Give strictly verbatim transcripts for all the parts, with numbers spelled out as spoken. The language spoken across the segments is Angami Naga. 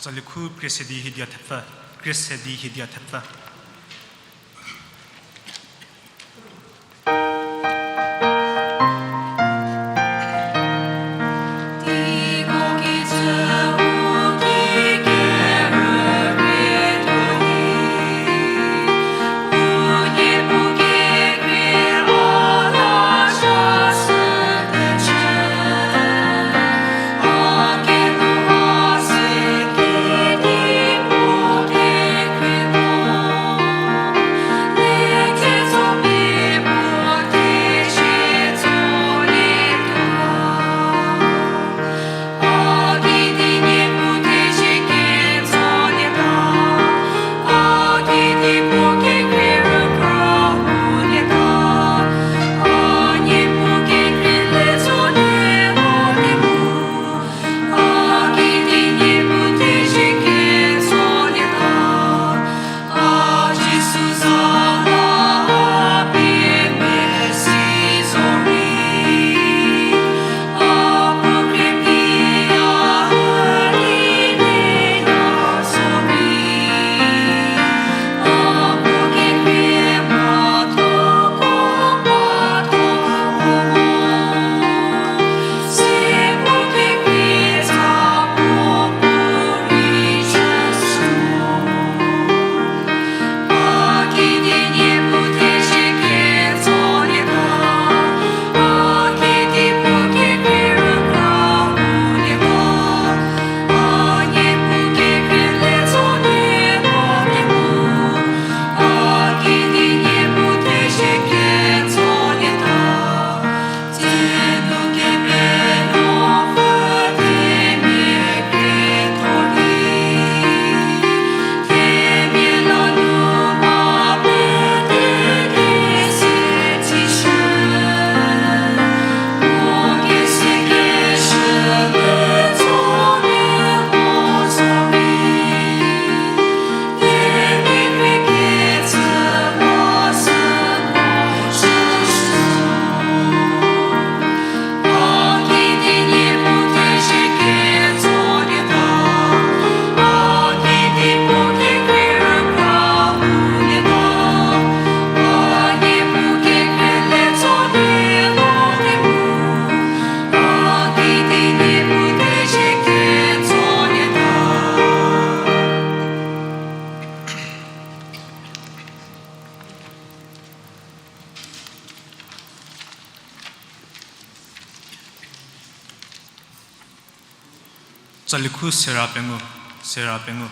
Tsali khu Khriesedi hiedia thepfü, Khriesedi hiedia thepfü. Tsali khu sera pengou, sera pengou.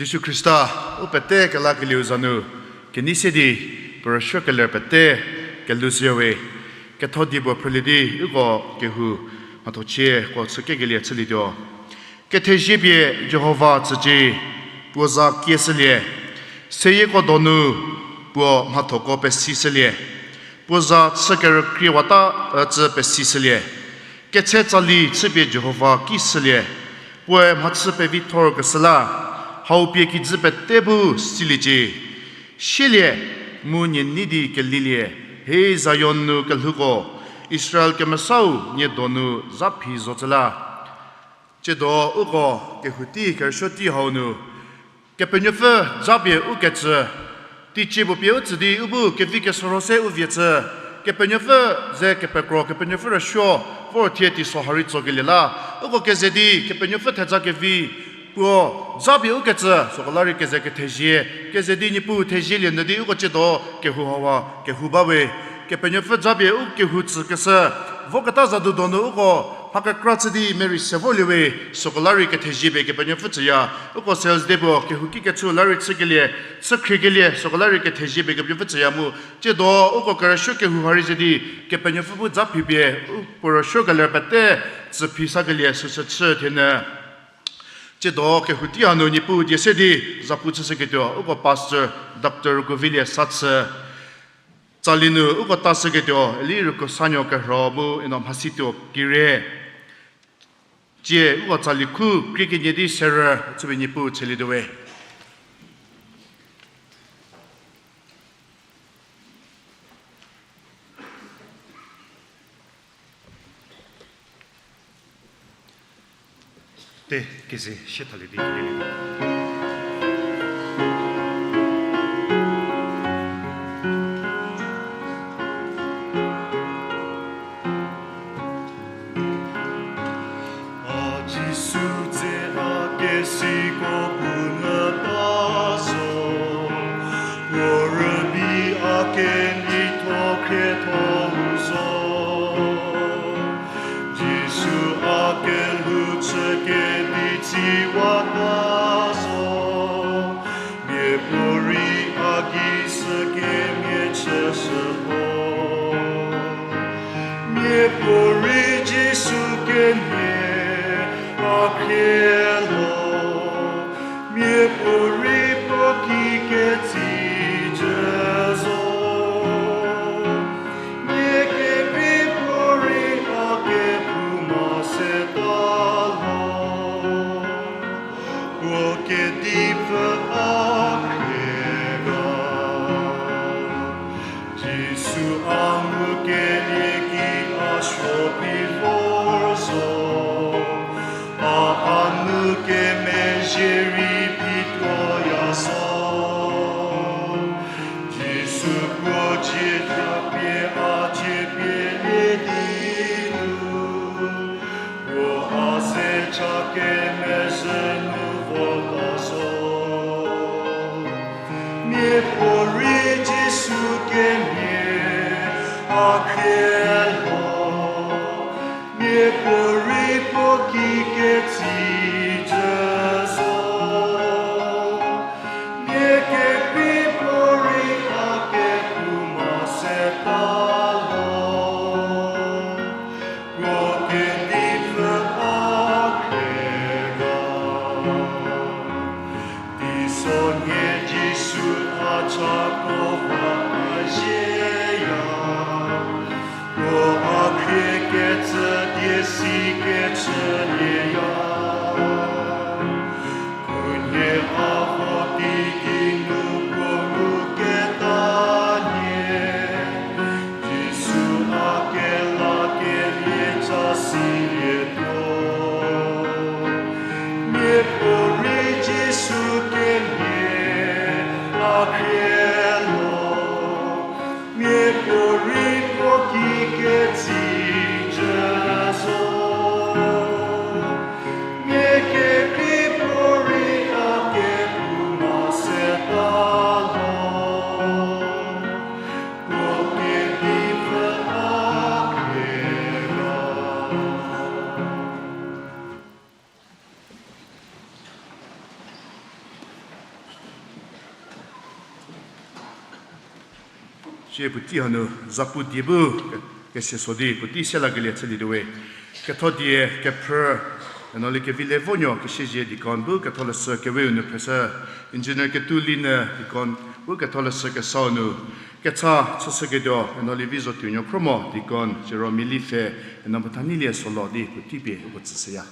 Jisu Khrista, u pete kelakelieu za nu, kenei se di, puo rüsuo keler pete, kelou shüyawe, ketho die puo phrülie di, uko kehou, mhathochie, ko chükekelie chülietuo. Kethezie pie Jihova tsücie, puo za kieshülie, seyieko donu, puo mhathoko pesishülie, puo za chü kerükriewata, e, tsü pesishülie. Ketse tsali chüpie Jihova ki shülie, puoe mhachü pevithor keshü la, hau pie kijü pete bu siliecie. Sielie, mu nie nei di kelilie, he Zion nu kelhouko, Israel kemesau nie donu zaphi zo tsü la. Tsiedo uko kehou tei kerüsuo tei hau nu, Kepenuopfü japie u kecü, teicie puo pie u tsü di u bu kevi kesoro se u vie chü, Kepenuopfü ze kepekro, Kepenuopfü rüsuo, vor thie teiso ha rei tsokelie la, uko keze di Kepenuopfü theja kevi, puo japie u kecü, süko la rei keze kethezie, keze di Niepuu thezielie nyü di uko tsiedo kehou hawa, kehou bawe, Kepenuopfü japie u kehou tsükeshü, voketa zadu donu uko, mha kekra chü di merei se vorliewe, süko la rei kethezie pie Kepenuopfü tsüya, uko sales day puo kehou kikecü la rei chükelie, chükhriekelie, süko la rei kethezie pie Kepenuopfü tsüya mu, tsiedo uko kerüsuo kehou ha rei ze di, Kepenuopfü bu zaphi pie, u puo rüsuo keler pete, tsüphi sakelie süsü chü thienyü. Tsiedo kehou tei hanu Niepuu die se di, zapu chüshüketuo, uko Pastor Doctor Rükuovilie Sathü, tsali nu uko tashüketuo, Eli Rükuosanuo Kerho mu ino mhasituo kire. Tsie uko tsali khu krie kenie di serü chüpie Niepuu chülietuowe. Te, keze sie thalie di kele. A Jisu dze a kesiko puo nyü ba zo, puo rübei a kenei tho khrietho u zo. Jisu a kelhou chü kedi tsiwa ba zo, miapuorei a gei sükemhie chüshü ho. Miapuorei Jisu kemhie a khrie lo, miapuorei puo ki ketsi jü zo. Mia kekrei puorei a kephouma se ta lo, puo kedipfü a khrie ga. Jisu a ngukelie ki a suo phi vor zo, a a nu kemezhie rei phi tuoya zo. Jisu puo dzie thapie a dzie pielie di nu, puo a ze cha kemezhü nu vota zo. Miapuorei Jisu kemhie a khrie lo, miapuorei puo ki ketsi jü zo. Mia kekrei puorei a kephouma se ta lo, puo kedipfü a khrie ga. Teisonhie Jisu a chako va a zieya, puo a khriekecü die si kechülieya. Khunhie a vo di kinu puo nguketa nie, Jisu a kelakelie cha silietuo. Miapuorei Jisu kemhie a khrie lo, miapuorei puo ki ketsi jü zo. Mia kekrei puorei a kephouma se ta lo, puo kedipfü a khrie ga. Puotei hanu zapu die bu ke-, keseso di puotei selakelie chülietuo we. Ketho die kephrü, Enoli Kevilie Vonuo, Kesiezie deacon bu Ketholeshü Keweu nu phreshü, Engineer Ketulinyü deacon bu Ketholeshü Kesau nu, kecha chüshüketuo Enoli Vizotuonuo Khromo deacon, siro Mili pfhe, Eno Pethanyilie Solo di puotei pie uko tsüshüya.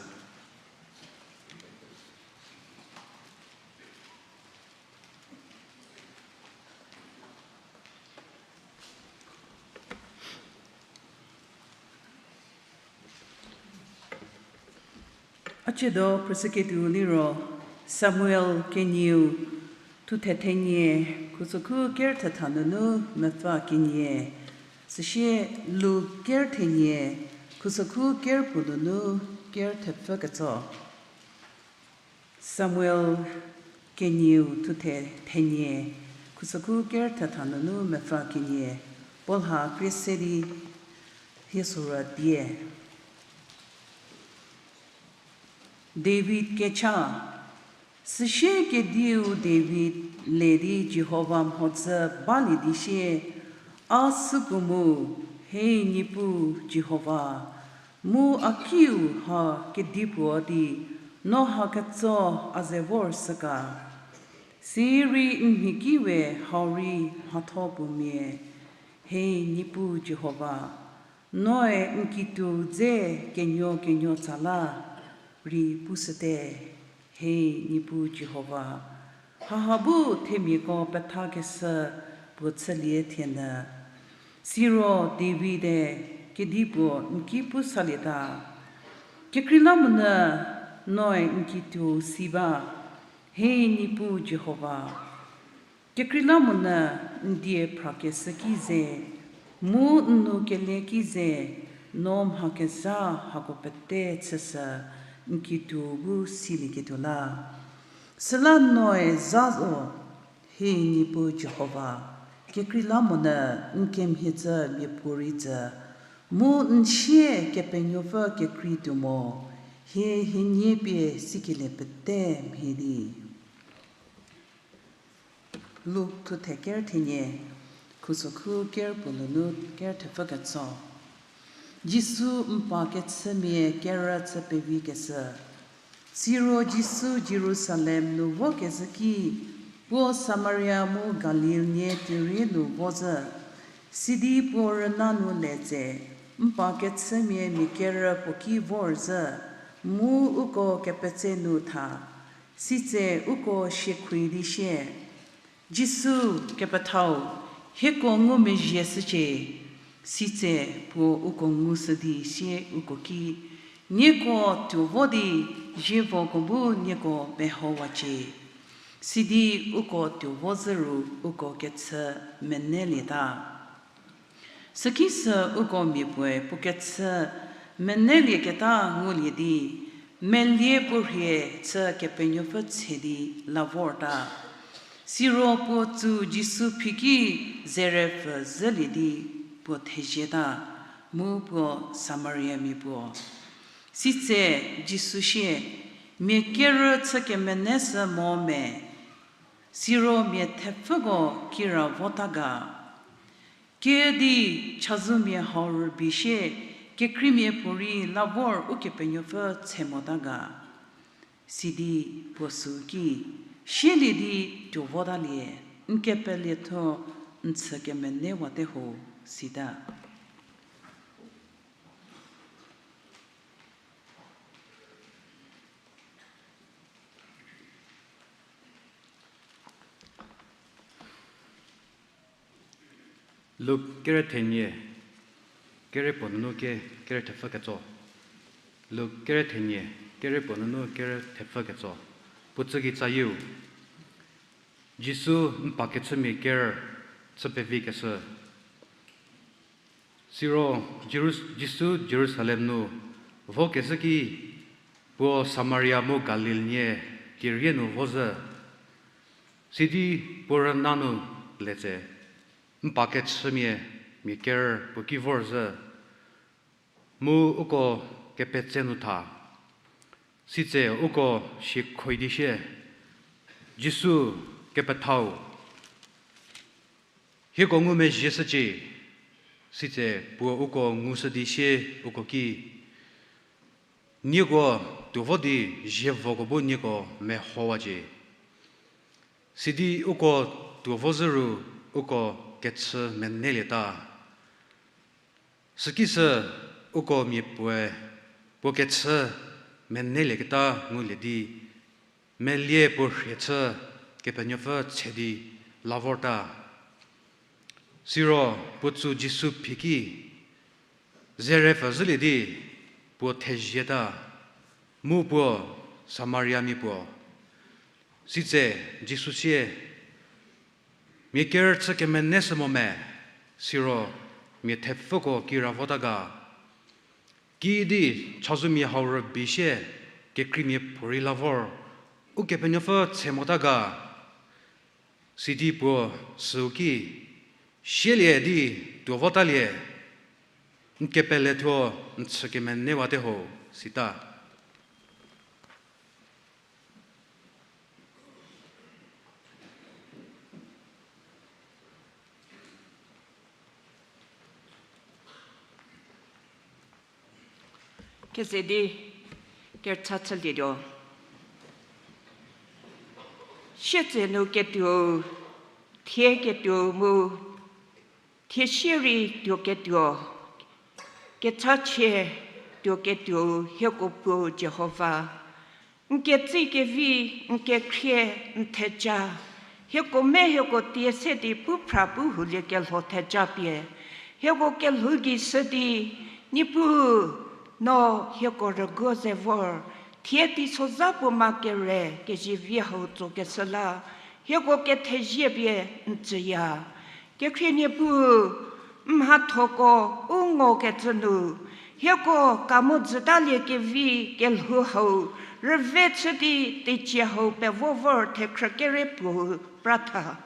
A ciedo phrüshüketuo liro, Samuel kenieu, thuthe thenie, khusokhu ker thetha nunu mepfü kenie, süsie Luk ker thenie, khusokhu ker puo nunu ker thepfü ketso. Samuel kenieu thuthe thenie, khusokhu ker thetha nunu mepfü kenie, puo lha krie se di hie sorü die. David kecha. Süsie kediu David le di Jihova mhodzü balie di sie, A süko mu, he Niepuu Jihova, mu a kiu ha kedipuo di no ha ketso a ze vor shü ga? Sirei n mhi ki we hau rei mhatho puomia, he Niepuu Jihova, noe n kituou dze kenuo kenuo tsa la rei pushüte, he Niepuu Jihova. Haha bu themiako pethakeshü puo chülie thienyü. Siro David-e kedipuo n ki pu salieta, Kekreilamonyü noe n kituou si ba, he Niepuu Jihova. Kekreilamonyü n die phrakeshü ki ze, mu n nou kele ki ze, no mha kezha hako pete chüshü n kituou bu silieketuo la. Süla noe zha zo, he Niepuu Jihova, kekreilamonyü n kemhie tsü miapuorei tsü, mu n sie Kepenuopfü kekrei tuo mo, hie hienie pie sikelie pete mhie di. Luk thuthe ker thenie, khusokhu ker puo nunu ker thepfü ketso. Jisu mpa kechümia kerü chü pevi keshü. Siro Jisu Jerusalem nu vokezhü ki, puo Samaria mu Galil nie tirie nu vo zhü. Sidi puo rüna nu le tse, mpa kechümia mia kerü puo ki vor zhü, mu uko kepetse nu tha. Sitse uko siekhoui di sie, Jisu, kepethau, hieko ngumezhie shücie. Sitse puo uko ngushü di sie uko ki, nieko tuo vo di, zievoko bu nieko mehowacie. Sidi uko tuo vo zhü ru uko kechü menelieta. Süki sü uko mia puoe puo kechü menelieketa ngulie di, melie puo rhie chü Kepenuopfü tshe di la vorta. Siro puo tsu Jisu phi ki zerepfü zhülie di puo thezieta, mu puo Samariamia puo. Sitse Jisu sie, mia kerü chü kemenei sü mo me, siro mia thepfüko kira vota ga? Kedi chazou mia hau rübei sie, kekreimia puorei la vor Ukepenuopfü tshe mota ga? Sidi puo süu ki, sielie di tuo votalie, n kepelietho n chü kemeneiwate ho, sita. Luk kere thenie, kere puo nunu ke, kere thepfü ketso. Luk kere thenie, kere puo nunu kere thepfü ketso. Puo tsü gei tsayieu. Jisu n pa kechümia ker chü pevi keshü. Siro Jerus-, Jisu Jerusalem nu vokezhü ki, puo Samaria mu Galil nie tirie nu vo zhü. Sidi puo rüna nu le tse, n pa kechümia mia ker puo ki vor zhü, mu uko kepetse nu tha. Sitse uko siekhoui di sie, Jisu, kepethau, Hieko ngumezhie shücie, sitse puo uko ngushü di sie uko ki, nieko tuo vo di zievoko bu nieko mehowacie. Sidi uko tuo vo zhü ru uko kechü menelieta. Sükisü uko mia puoe puo kechü menelieketa ngulie di, melie puo rhie chü Kepenuopfü tshe di la vorta. Siro puo tsu Jisu phi ki, zerepfü zhülie di puo thezieta, mu puo Samariamia puo. Sitse Jisu sie, mia kerüchü kemene shü mo me, siro mia thepfüko kira vota ga? Kiüdi chazou mia hau rübei sie kekreimia puorei la vor, Ukepenuopfü tshe mota ga? Sidi puo süu ki, sielie di tuo votalie, n kepelethuo n chü kemenewate ho, sita. Keze di kerücha chülietuo. Sietsenu ketuou, thie ketuou mu, thie sie rei tuo ketuo, kechachie tuo ketuou hieko Puo Jihova. N ketsi kevi, n kekhrie, n theja, hieko me hieko tie se di pu phra pu hulie kelho theja pie, hieko kelhou gei shü di, Niepuu, no hieko rüguo ze vor, thie teisozha puo ma kere kezivi hau tsokeshü la, hieko kethezie pie n tsüya. Kekhrie Niepuu, mhathoko u ngokecü nu, hieko kamu jütalie kevi kelhou hau rüve chü di teicie hau pevo vor thekhrü kere puo pratha.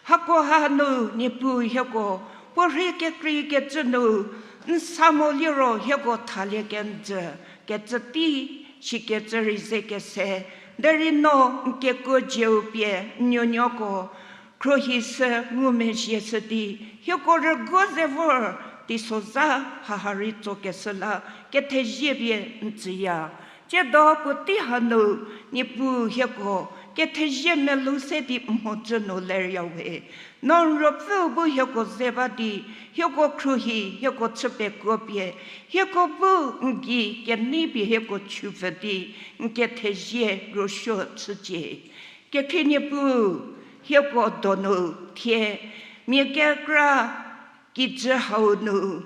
Hako hanu Niepuu hieko puorhei kekreikecü nu n sa mo liro hieko thalie kenjü kecü tei sikecü rei ze kese, derei no n kekuo zieu pie n nuonuoko khruohi sü ngumezhie shü di, hieko rüguo ze vor teisozha haha rei tsokeshü la kethezie pie n tsüya. Tsiedo puotei hanu Niepuu hieko kethezie melou se di mhodzü nu lerya we. No n Ruopfüu bu hieko ze ba di, hieko khruohi hieko chü pekuo pie, hieko bu n gei kenei pie hieko chupfü di n kethezie rüsuo chücie. Kekhrie Niepuu, hieko donu thie mia kekra kijü hau nu,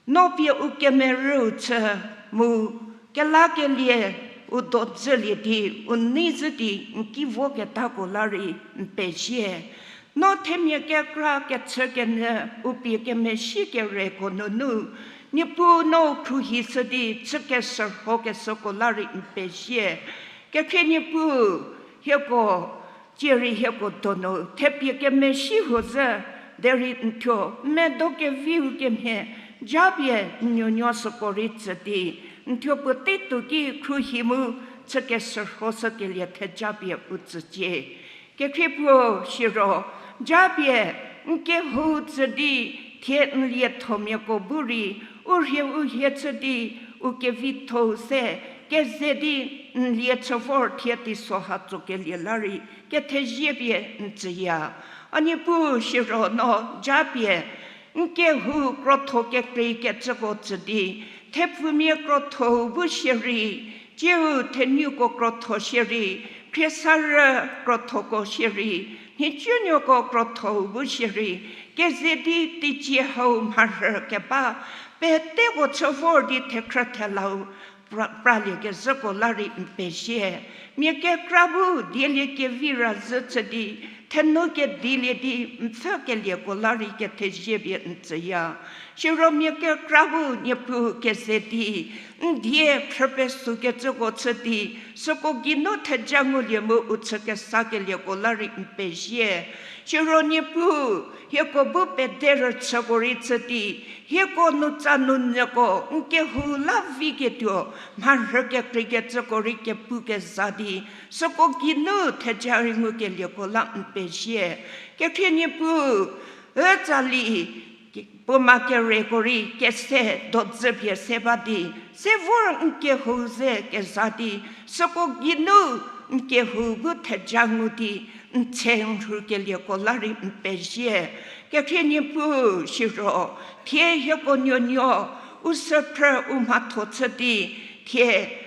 no pie u kemerüu chü mu kelakelie u do dzülie di u nei zhü di n ki voketako la rei n pezie. No themia kekra kechükenyü u pie kemesi kereko nunu, Niepuu no u khruohi shü di chü keshürhokeshüko la rei n pezie. Kekhrie Niepuu, hieko, tsie rei hieko donu thepie kemesi huo zhü, derei n thuo medo keviu kemhie japie n nuonuo süko rei tsü di, n thuo puotei tuo ki khruohi mu chü keshürhoshükelie thejapie u tsücie. Kekhrie puo siro, japie n kehou tsü di thie n liethomiako bu rei u rhie u hie chü di u kevitho-u se keze di n lie chü vor thie teiso ha tsokelie la rei kethezie pie n tsüya. A Niepuu siro no japie n kehou krotho kekreikecüko tsü di, thepfumia krotho-u bu shierei, tsieu thenuko krotho shierei, khriesarü krothoko shierei, nhicunuoko krotho-u bu shierei, keze di teicie hau mharhü keba, peteko chü vor di thekhrü thelau pra-, pralie kezhüko la rei n pezie. Mia kekra bu dielie kevi razhü chü di, thenu kedilie di n pfhükelieko la rei kethezie pie n tsüya. Siro mia kekra bu Niepuu keze di, n die phrü pesükecüko chü di, süko geinu theja ngulie mu u chü kesakelieko la rei n pezie. Siro Niepuu, hieko bu pede rüchüko rei chü di, hieko nutsa nunyüko n kehou la viketuo mharhü kekreikecüko rei kepu keza di, süko geinu theja rei ngukelieko la n pezie. Kekhrie Niepuu, Ütsali, puoma kereko rei kese dodzü pie se ba di, se vor n kehou ze keza di, süko geinu n kehou bu theja ngu di, n tse n rhukelieko la rei n pezie. Kekhrie Niepuu siro, thie hieko nuonuo, u süphrü u mhatho chü di, thie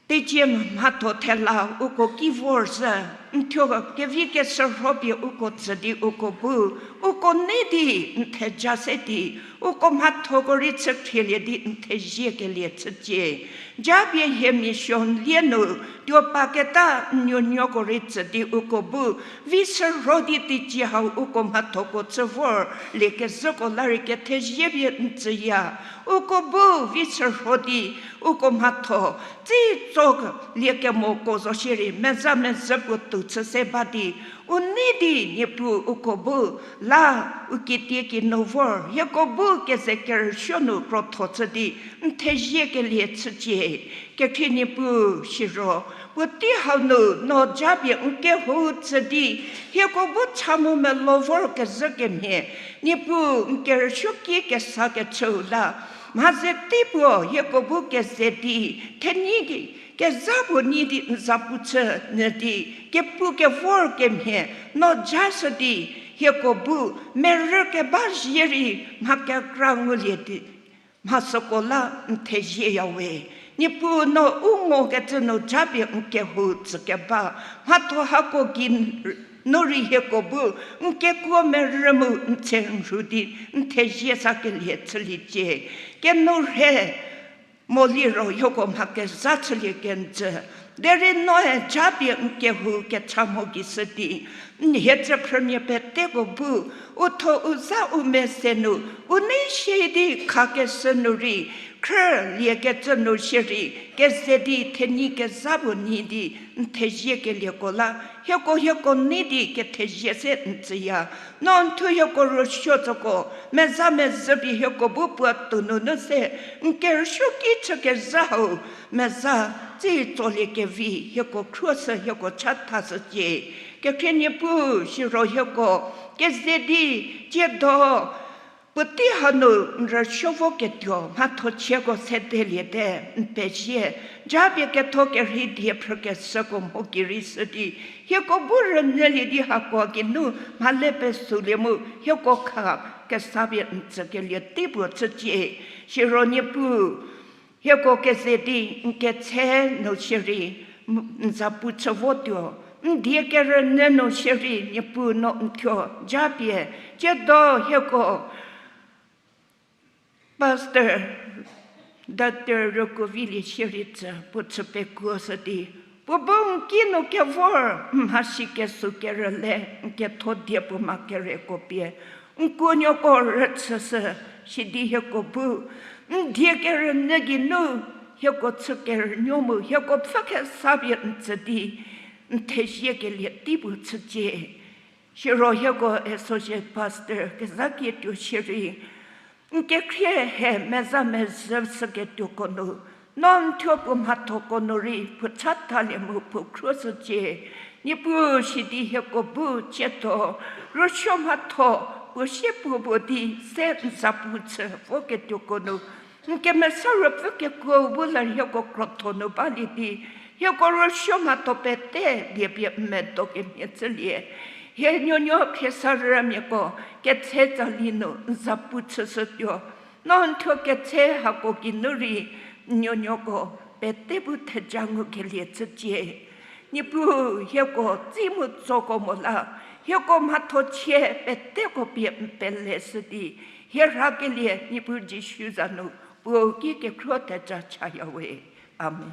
teicie mhatho thela uko ki vor zhü, n thuo kevi kesürho pie uko tsü di uko bu, uko nei di n theja se di, uko mhathoko rei chükhrielie di n theziekelie chücie. Japie hie mission lie nu, tuo paketa n nuonuoko rei tsü di uko bu, vi sürho di teicie hau uko mhathoko chü vor, liekezhüko la rei kethezie pie n tsüya. Uko bu vi sürho di, uko mhatho, tsitso liekemoko zo shierei, meza mezhü puo tou chü se ba di, u nei di Niepuu uko bu, la u kitiekinu vor, hieko bu keze kerüsuo nu krotho chü di, n theziekelie chücie. Kekhrie Niepuu siro, puotei hau nu no japie n kehou tsü di, hieko bu cha mu melo vor kezhü kemhie, Niepuu n kerüsuoki kesa kechüu la, mha ze tei puo hieko bu keze di, thenyi ki, kezha puo nyi di n zapu chü nyü di, kepu kevor kemhie, no ja shü di, hieko bu, merü keba zie rei, mha kekra ngulie di, mha süko la n thezieyawe. Niepuu no u ngokecü nu japie n kehou tsükeba, mhatho hako gei nu rei hieko bu, n kekuo merü mu n tse n rhu di, n thezie sakelie chüliecie. Kenu rhe, mo liro hieko mha kezha chülie kenjü. Derei noe japie n kehou kecha mo gei shü di, n hie tsüphrümia peteko bu, u tho u za u mese nu, u nei shie di khakeshü nu rei, khrüliekecü nu shierei, keze di thenyi kezha puo nyi di, n theziekelieko la, hieko hieko nei di kethezie se n tsüya. No n thuo hieko rüsuo tsoko, meza mezhü pie hieko bu puo tou nunu se, n kerüsuoki chükezha hau, meza, tsitsolie kevi, hieko khruoshü hieko chathashücie. Kekhrie Niepuu siro hieko, keze di, tsiedo, puotei hanu n rüsuo vo ketuo mhathochieko sedeliete, n pezie, japie ketho kerhei die phrükeshüko mho gei rei shü di, hieko bu rünyülie di hako geinu mhale pesulie mu, hieko kha kesa pie n tsükelie tei puo chücie. Siro Niepuu, hieko keze di n ketse nu shierei, n zapu chü votuo, n die kerünyü nu shierei Niepuu no n thuo japie, tsiedo hieko Pastor Doctor Rükuovilie shierei tsü puo chü pekuoshü di, puo bu n kinu kevor mhasi kesuo kerüle n ketho die puo ma kereko pie, n kuonuoko rüchüshü, sidi hieko bu, n die kerünyü geinu, hieko chü kerünuo mu hieko pfhü kesa pie n tsü di, n theziekelie tei puo chücie. Siro hieko associate pastor kezakietuo shierei, n kekhrie he meza mezhü shüketuoko nu, no n thuo puo mhathoko nu rei puo chathalie mu puo khruoshücie. Niepuu sidi hieko bu tsiedo, rüsuo mhatho, puo sie puo puo di se n zapu chü voketuoko nu, n kemesa ruopfü kekuo bu la hieko krotho nu balie di, hieko rüsuo mhatho pete liepie n medo kemhie chülie. Hie nuonuo phiesarümiako ketse tsali nu n zapu chüshütuo. No n thuo ketse hako geinu rei n nuonuoko pete bu theja ngukelie chücie. Niepuu hieko tsi mu tsoko mo la, hieko mhathochie peteko pie n peleshü di, hie rhakelie Niepuu Jisu za nu puo ki kekhruo theja chayawe. Amen.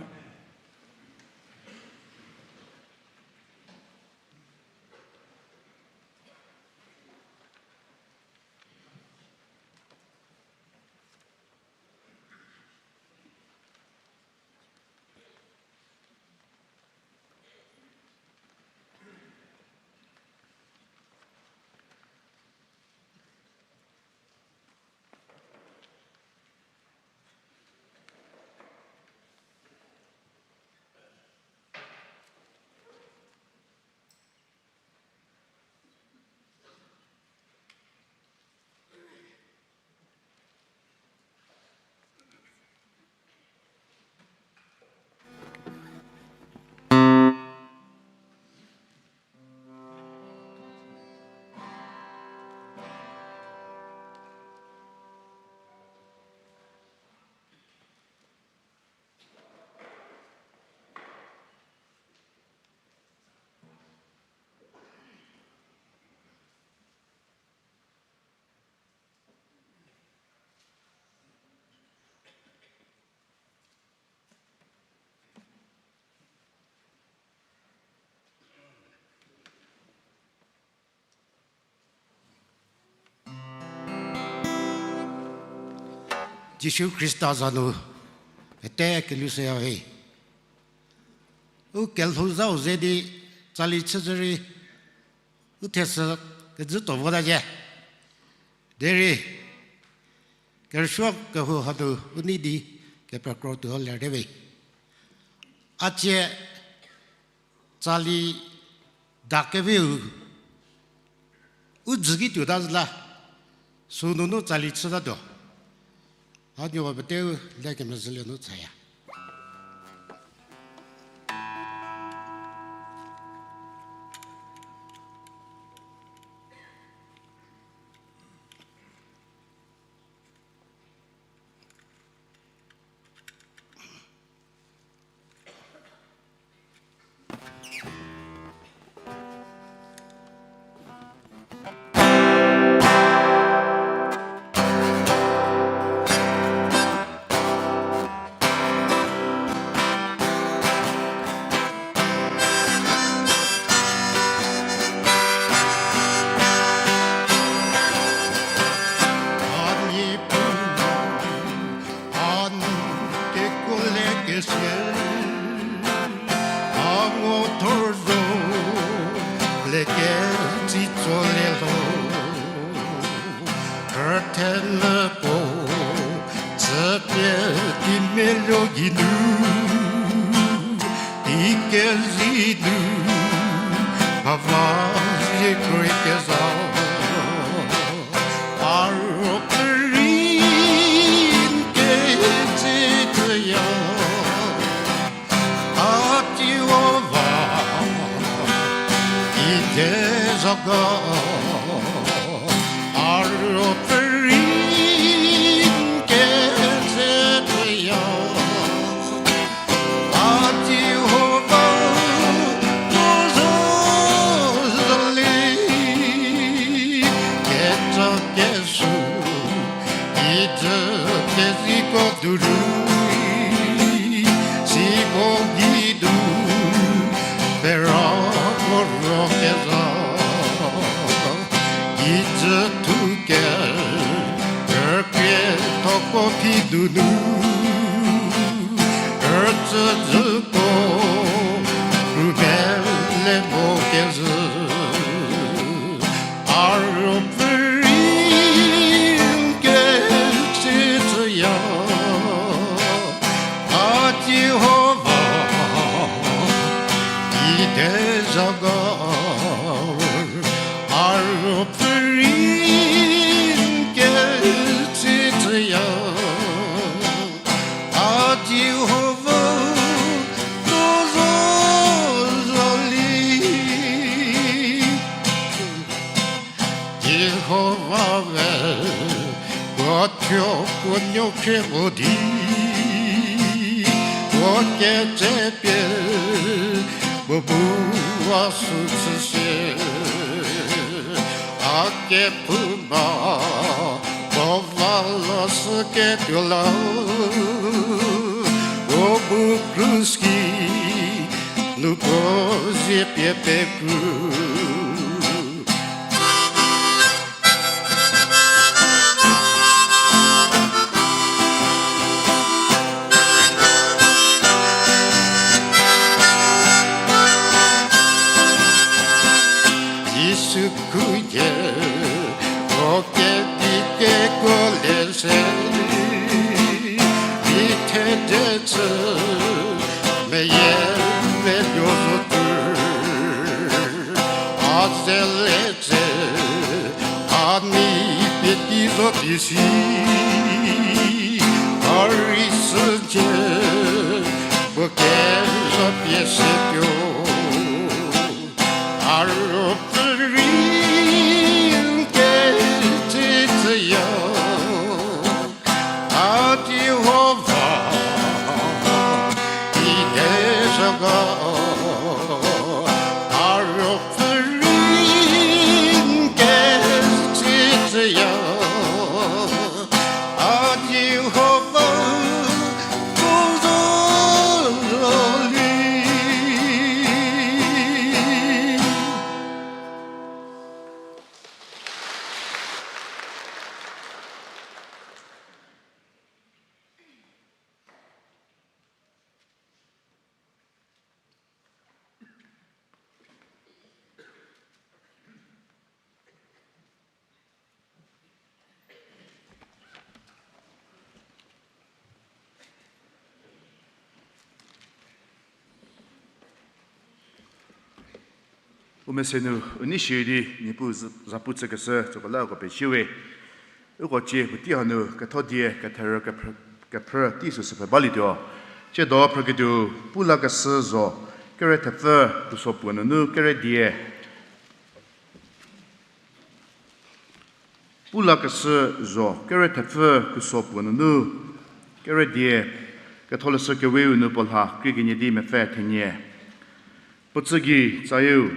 Jisu Khrista za nu pete kelhou shüya we. U kelhou zhau ze di tsali chüzhü rei, u thesü kezhü tuo vota zhie. Derei, kerüsuo kehou hanu u nei di kepekro tuo ler te we. A tsie tsali dakeviu u dzü ki tuota zhü la, sünunu tsali chütatuo. A nuo peteu le kemezhülie nu chaya. A Niepuu, a n kekuolekeshü, a ngo thor zo, le ketsitsolie lho. Rüthemia puo, tsüpie di meluo geinu, di kezei nu, hava zie kroi kezha. A ruopfü rei n ketsitsoya, a Jihova, i dezha ga. A ruopfü rei n ketsitsoya, a Jihova, no zo zali, kecha kesu, kijü keziko duru, sibo geinu, pera koro kezha. Kijü thuke, rükrie thoko phi dunu, rütsüzhüko, rubele mo kezhü. A ruopfü rei n ketsitsoya, a Jihova, i dezha ga. A ruopfü rei n ketsitsoya, a Jihova, no zo zali. Jihova we, puo thuo puo nuo khriemo di, puo ketsepie, puo bu a sü chüsie. A kephouma, puo va la shüketuo la, puo bu krus ki, nu puo zie pie pekru. Jisu khuyie, o kedi kekuo le se, di thedze chü, meyie meluo zo tü, a ze le tse, a nei pie di zo di si, a rei shücie, puo kezha pie se tuo. A ruopfü rei n ketsitsoya, a Jihova, i dezha ga. A ruopfü rei n ketsitsoya, a Jihova, no zo zali. U mese nu u nei shierei di Niepuu za-, zapu chükeshü süko la uko pezie we. Uko cie puotei hanu ketho die ketherü kephrü, kephrü tei süsü pfhe balietuo. Tsiedo phrüketuo Pulakeshü zho, kere thepfü, khuso puo nunu kere die. Pulakeshü zho, kere thepfü, khuso puo nunu kere die. Ketholeshü Keweu nu puo lha krie kenie di mepfü thenie. Puo tsü gei tsayeu,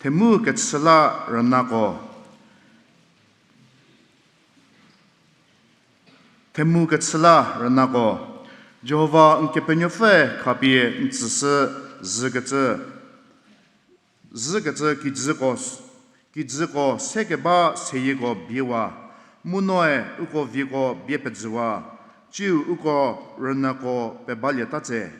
themu kechü la rünako. Themu kechü la rünako. Jihova n Kepenuopfüe khapie n tsüshü zhükecü, zhükecü kijüko, kijüko sekeba seyieko biewa, mu noe uko vieko bie pejüwa, tsiu uko rünako pebalieta tse.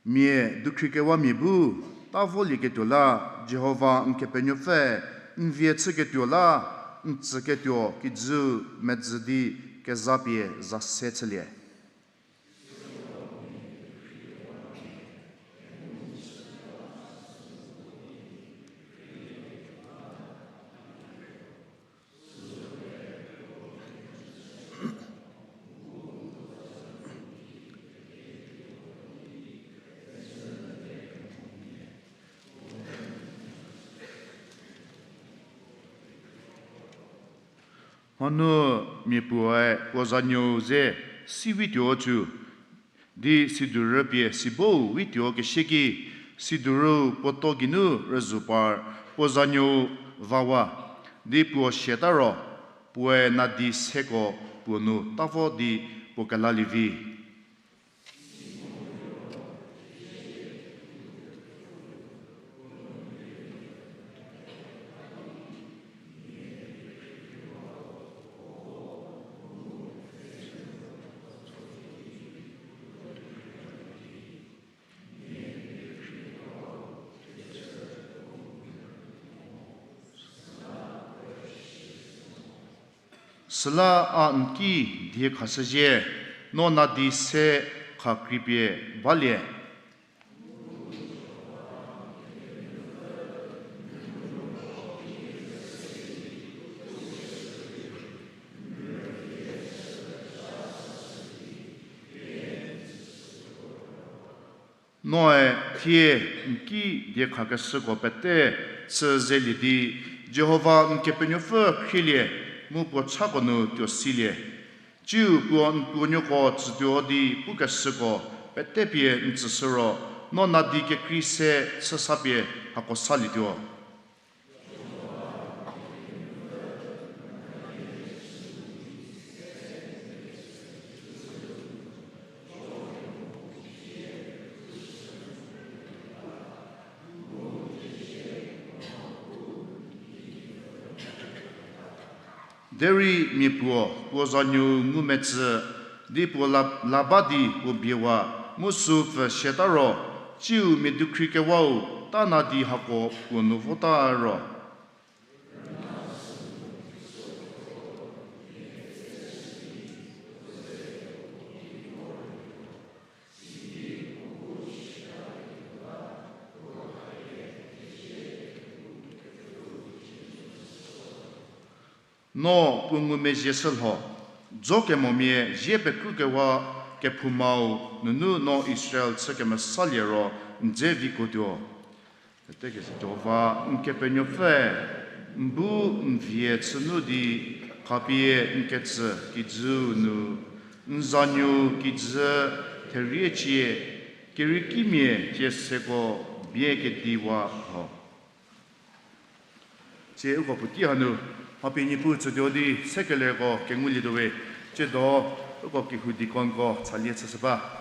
Mia dukhrikewamia bu ta volieketuo la, Jihova n Kepenuopfü n vie chüketuo la, n tsüketuo kijüu medzü di kezapie za se chülie. Hanu mia puoe puo zanuou ze siwituo cü, di sidurü pie sibou wituo kesheki, sidurü puo to geinu rüzhou par puo zanuou vawa, di puo siata ro, puoe nadi seko puo nu ta vo di puo kelalie vi. Süla a n ki die khashüzhie, no nadi se khakreipie balie. Noe thie n ki diekhakeshüko pete chü zelie di, Jihova n Kepenuopfü khrielie mu puo chako nu tuo silie. Tsiu puo n puonuoko tsütuo di pukeshüko pete pie n tsüshü ro, no nadi kekrei se chüsapie hako salietuo. Derei mia puo, puo zanuou ngumetsü, di puo la, la ba di puo biewa, mu süu pfü siata ro, tsiu mia dukhri kewau ta nadi hako puo nu vota ro. No puo ngumezhie shü lho, jo kemomia zie pekrukewa kephoumau nunu no Israel chü kemesalie ro n dze vikuotuo. Jihova n Kepenuopfü, n bu n vie chünu di khapie n ketsü kijüu nu, n zanuou kijü theriecie, keriekimia cie seko bie kediwa lho. Tsie uko puotei hanu, mha pie Niepuu tsütuo di sekeleko kengulietuowe, tsiedo uko kehou deaconko chalie chüshü ba.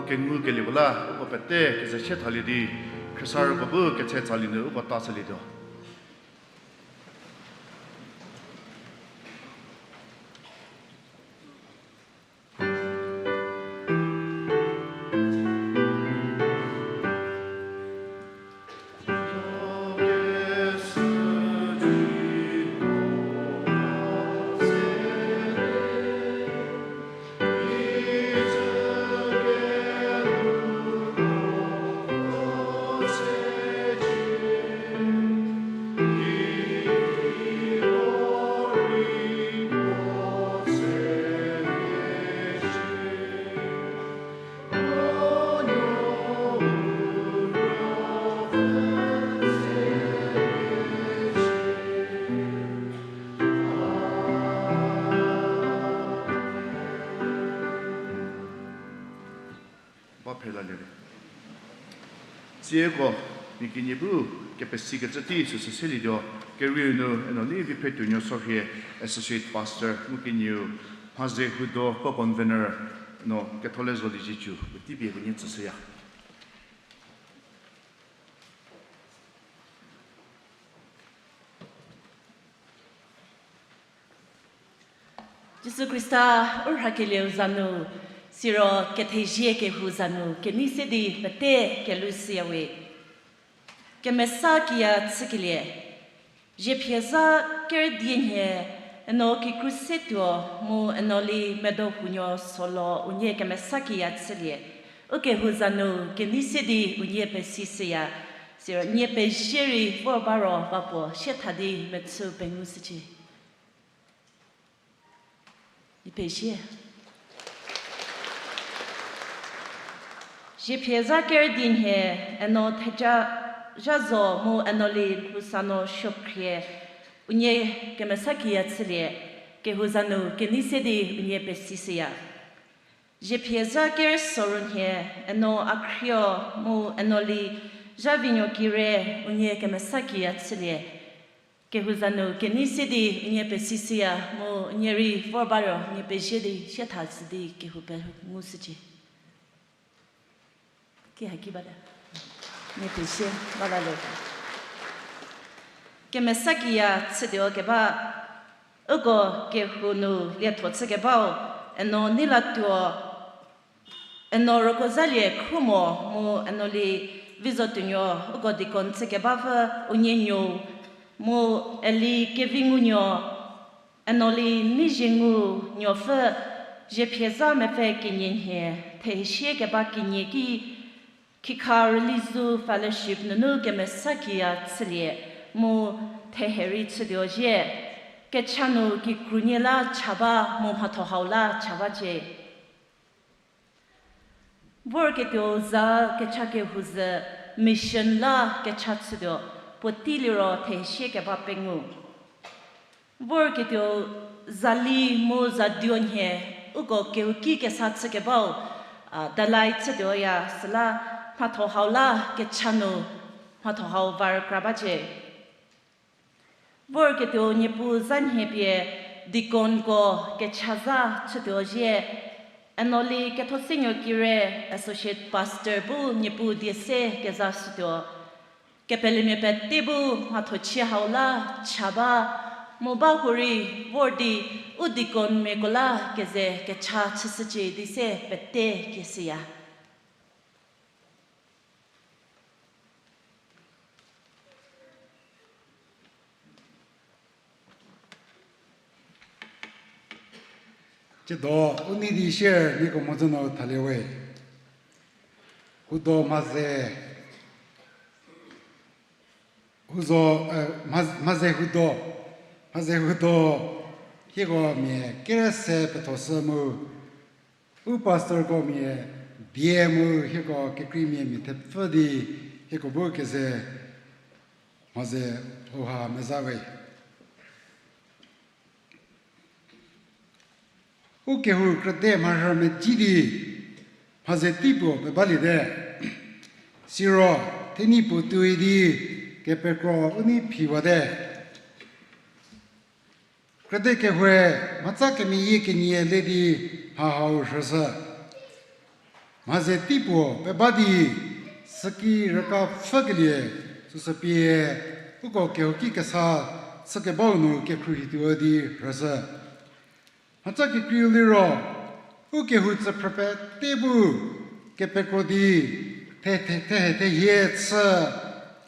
Kengu kelieko la uko pete keze sie thalie di, khriesarüko bu ketse tsalie nu uko ta shülietuo. Ba phela lie. Tsieko, mia kenie bu kepesikecü tei süsü selietuo, kerieu nu eno li Viphretuonuo Sorhie, Associate Pastor, mu kenieu, Mhaze Hudo, co-convener, no ketholeshü zo di zicü, puotei pie puo nie tsüshüya. Jisu Khrista u rhakelieu za nu, siro kethezie kehou za nu kenei se di pete kelhou shüyawe. Kemesa kiya chükelie, zhiephie zha kerüdie nhie, eno kikru se tuo mu eno li medo hunuo solo unie kemesa kiya chülie, ukehou za nu kenei se di unie pesi shüya, siro nie pezie rei vor ba ro va puo sie tha di mechü pengou shücie. Ni pezie. Zhiephie zha kerüdie nhie, eno theja zha zo mu eno li lhousa no suokhrie, unie kemesa kiya chülie, kehou za nu kenei se di unie pesi shüya. Zhiephie zha kerüsoru nhie, eno a khrieu mu eno li zha vinuo kire, unie kemesa kiya chülie, kehou za nu kenei se di unie pesi shüya mu unie rei vor ba ro nie pezie di sie tha shü di kehou pengou shücie. Ki haki bate. Nie pezie, ba la le. Kemesa kiya chütuo keba, uko kehou nu lietho chükebau, eno nei latuo, eno roko zalie khrumo mu eno li Vizotuonuo uko deacon chükebapfü unie nuou, mu eli Kevingunuo, eno li Neiziengunuopfü, zhiephie zha mepfü kenie nhie, thehesie keba kenie ki, Khikha Rülizu Fellowship nunu kemesa kiya chülie, mu thehe rei chütuo zhie, kecha nu kikrunie la cha ba mu mhatho hau la cha bacie. Vorketuo za kecha kehou zhü mission la kecha chütuo, puotei liro thehesie keba pengou. Vorketuo zali mu zaduo nhie, uko kehouki kesa chükebau, a, dalai chütuoya süla mhatho hau la kecha nu mhatho hau va rükra bacie. Vorketuo Niepuu za nhie pie deaconko kecha zha chütuo zhie, eno li Kethosenuo Kire Associate Pastor bu Niepuu die se kezha shütuo. Kepelemia pete bu mhathochie hau la cha ba, mu ba hurei vor di u deaconmiako la keze kecha chüshücie di se pete kieshüya. Tsiedo u nei di share nieko mhodzü nu thalie we. Hudo Mhaze, Huzo, eh, Mha-, Mhaze Hudo, Mhaze Hudo, hieko mia kerüse pethoshü mu, u pastorko mia die mu hieko kekreimia mia thepfü di hieko bu keze mhodzü hauha meza we. U kehou krüte mharhü medzi di mhaze tei puo pebaliete. Siro thenyi puo tuoi di kepekro u nei phiwate. Krüte kehoue mhatsa kemeyie kenie le di mha hau rhüshü. Mha ze tei puo pe ba di, süki rüka pfhükelie süsü pie, uko kehouki kesa chükebau nu kekhruohituo di rhüshü. Mhatsa kekreiu liro, u kehou tsüphrü pete bu kepekro di, the, the, thehe thehie chü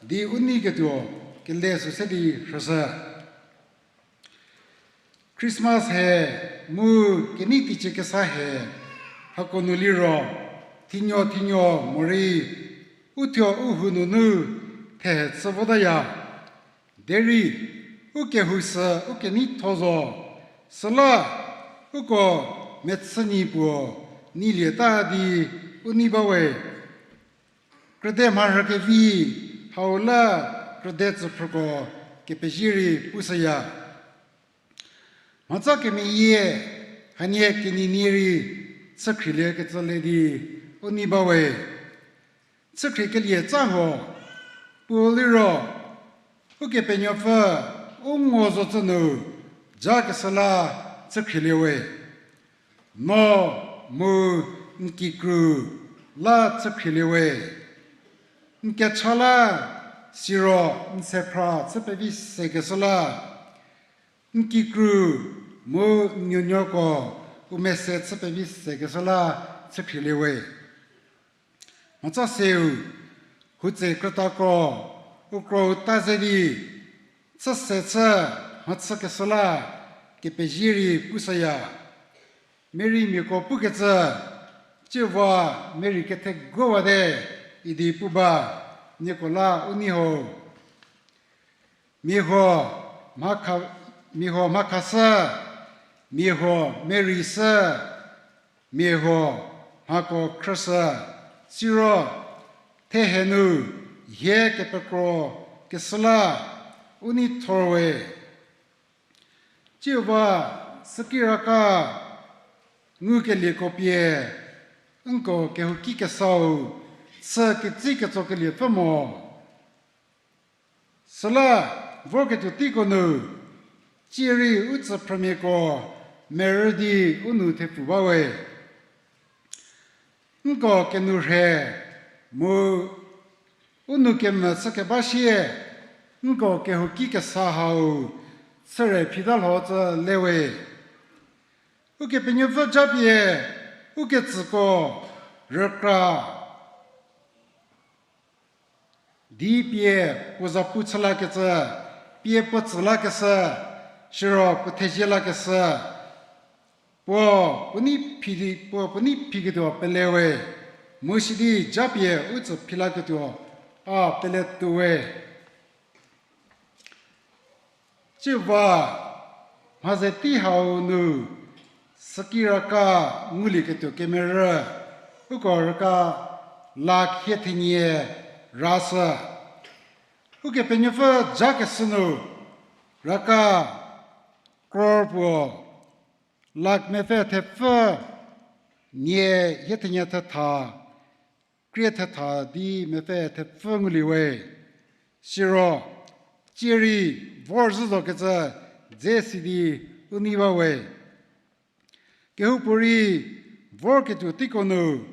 di u neiketuo kele süse di rhüshü. Christmas he mu kenei teicie kesa he, hako nu liro, thinuo thinuo morei, u thuo u hu nunu thehe chü votaya. Derei, u kehou sü u keneitho zo, süla, uko mechünyi puo neilieta di u nei bawe. Krüde mharhü kevi, hau la krüde tsüphrüko kepezie rei pushüya. Mhatsa kemeyie, hanie kenienie rei chükhrieliekecü le di u nei bawe. Chükhriekelie tsa huo, puo liro, Ukepenuopfü u ngo zocü nu jakeshü la chükhrielie we. No mu n kikru la chükhrielie we. N kecha la siro n sephra chü pevi sekeshü la, n kikru mu n nuonuoko u mese chü pevi sekeshü la chükhrielie we. Mhatsa seu, hutse krütako, u krou ta ze di, chü se chü mhachükeshü la kepezie rei pushüya. Mary miako pukecü, ciewa Mary ketheguwate idi pu ba, nieko la u nei ho. Mia huo mha kha-, mia huo mha khashü, mia huo Mary shü, mia huo mhako khrüshü, siro thehe nu hie kepekro keshü la u nei thor we. Ciewa süki raka ngukelieko pie, nko kehouki kesau chü ketsi ketsokelie pfü mo. Süla vorketuo teiko nu, tsie rei u tsüphrümiako merü di u nou thepfu ba we. Nko kenu rhe, mu u nou kemvü chü keba sie, nko kehouki kesa hau chüre phita lho tsü le we. Ukepenuopfü japie, uketsüko rükra di pie puo zapu chü lakecü, pie puo tsü lakeshü, siro puo thezie lakeshü, puo, puo nei phi di, puo, puo nei phiketuo pele we, mu sidi japie u tsü phi laketuo a pele tuo we. Ciewa, mha ze tei hau nu, süki raka ngulieketuo kemerü, uko raka lakh hie thenie rashü. Ukepenuopfü jakeshü nu, raka crore puo, lakh mepfü thepfü nie hie thenie thetha, krie thetha di mepfü thepfü ngulie we. Siro, tsie rei vor zhü zokecü dze si di u nei ba we. Kehoupuorei vorketuo teiko nu,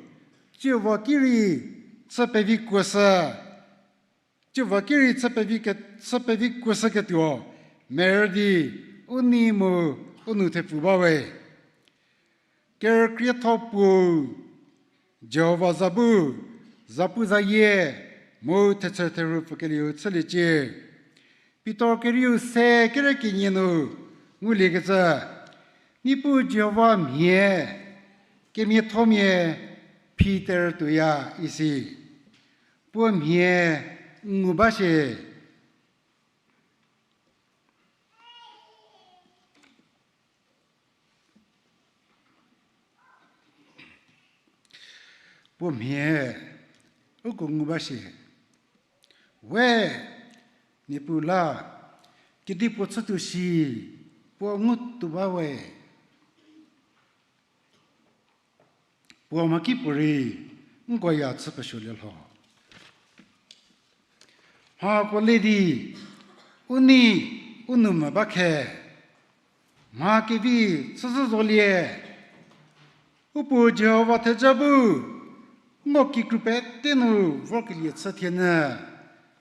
ciewa ki rei chü pevi kuoshü, ciewa ki rei chü pevi ke-, chü pevi kuoshüketuo merü di u nei mu u nou thepfu ba we. Kerükrietho puo Jihova za bu, zapuzayie mu thetshe therhu pfükelieu chüliecie. Pitor kerieu se kere kenie nu nguliekecü, Niepuu Jihova mhie, kemiathomia phi terütuoya isi. Puo mhie ngu ba shie. Puo mhie uko ngu ba shie. We, Niepuu la, kedipuo chütuo shi, puo ngu tuo ba we. Puo mhakipuorei, nko ya chü pesuolie lho. Mhako le di, u nei, u nou mvü ba khe. Mha kevi chüzhü zolie. U puo Jihova theja bu, Ngo kikru pete nu vorkelie chü thie nyü,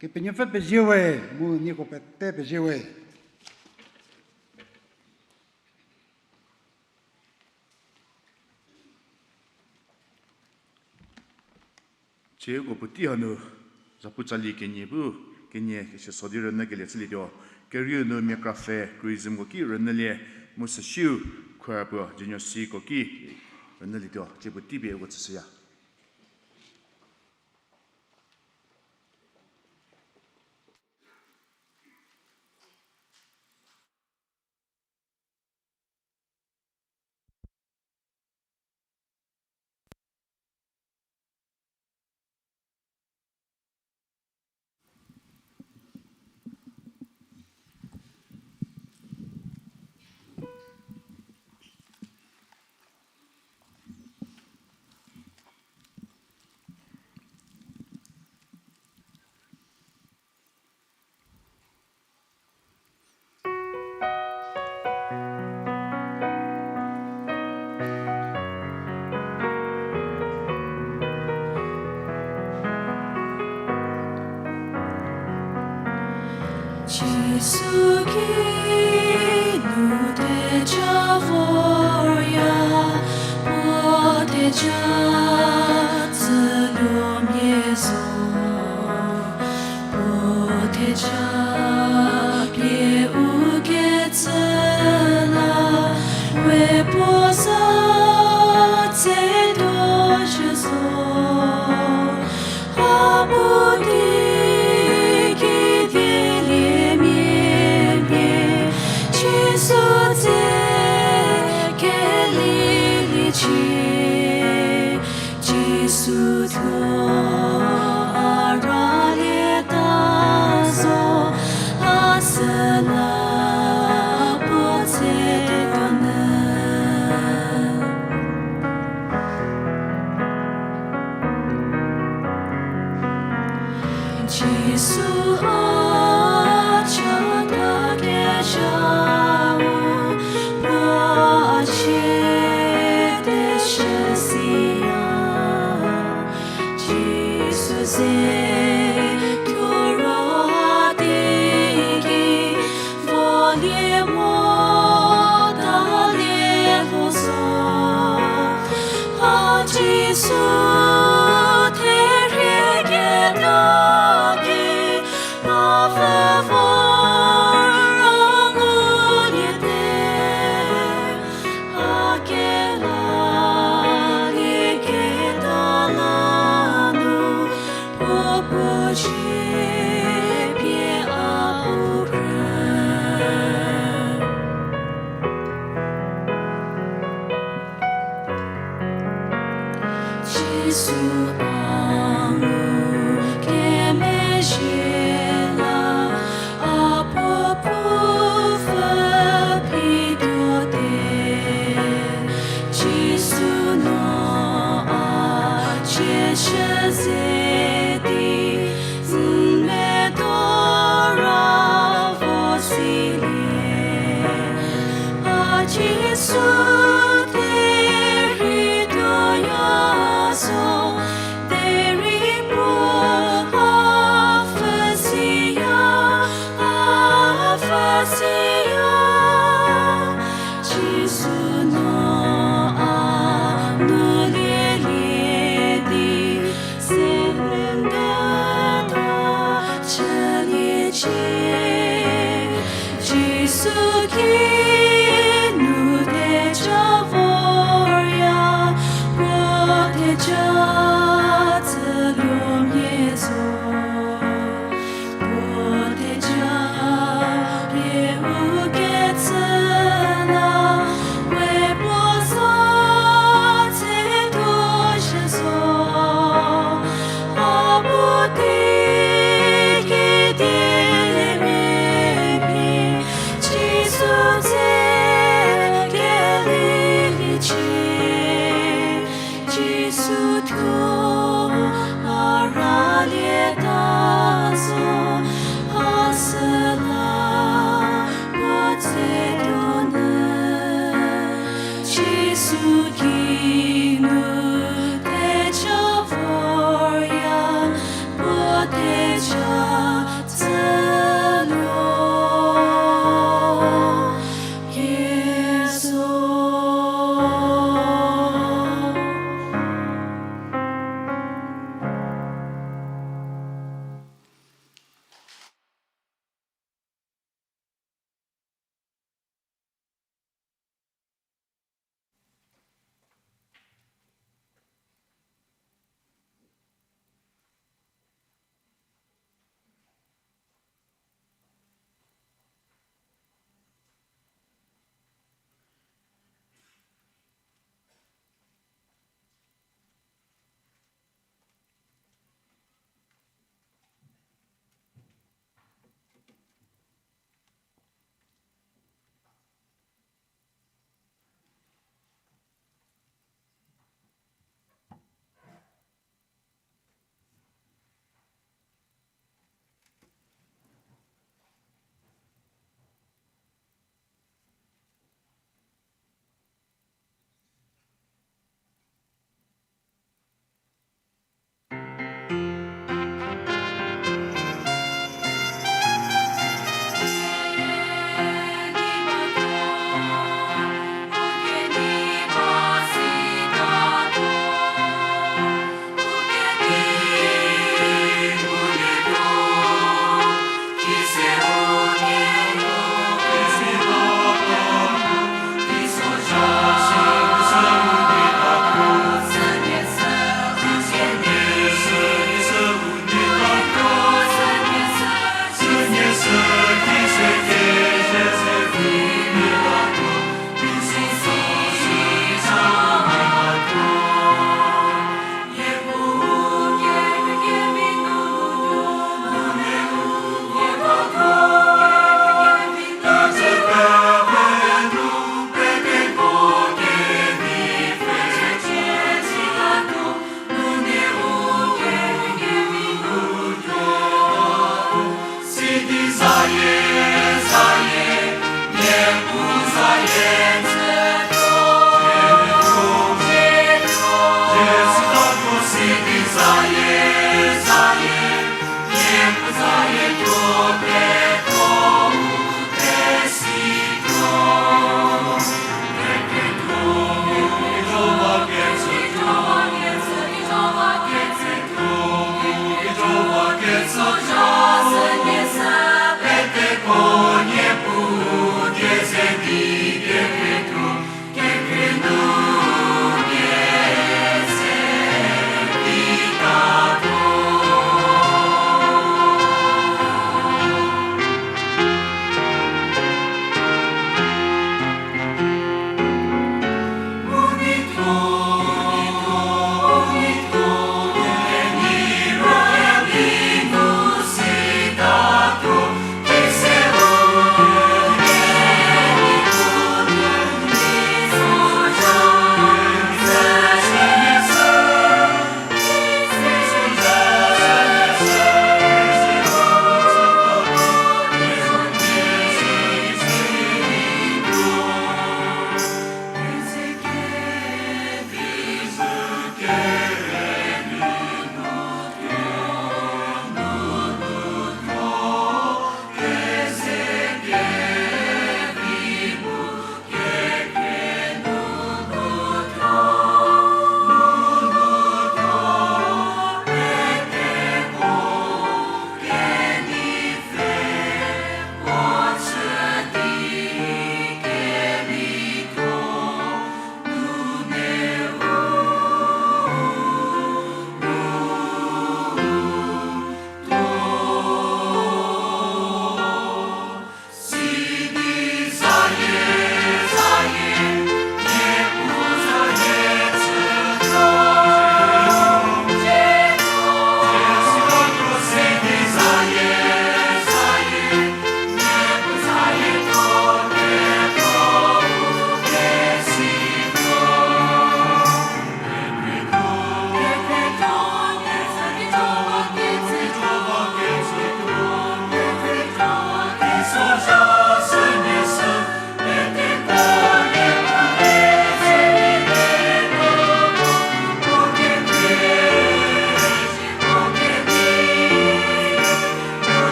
Kepenuopfü pezie we, mu nieko pete pezie we. Tsieko puotei hanu, zapu tsali kenie bu, kenie kese so di rünyükelie chülietuo, kerieu nu mia krapfhe, Chrismko ki rünyülie, mu süsiu, choir puo, junior C ko ki rünyülietuo, tsie puotei pie uko tsüshüya. Jisu ki nu theja vorya, puo theja tsüluomia zo. Puo theja pie u ketsü la, we puo za tse tuo shü zo. A bu di kedieliemia pie, Jisu ze keliliecie. Jisu thuo a ralieta zo, a süla puo tse tuo nyü. Jisu a chata kezhau, puo a chie teshü siya. Jisu ze tuo ro a teiki, volie mo talie lho zo. A Jisu therhie keta ki, a pfü vor a nguliete. A kelalie keta la nu, puo puo zie pie a pu krü. Jisu a ngu kemezhie la, a puo pu pfü phi tuote. Jisu no a cieshü ze di, n medo ra vo silie. A Jisu derei tuoya zo, derei puo a pfü siya, a pfü siya. Jisu no a nu lielie di, se rüngata chüliecie. Jisu ki nu theja vorya, puo theja tsüluomia zo. Puo theja pie u ketsü la, we puo za tse tuo shü zo. A bu di kedieliemia pie, Jisu ze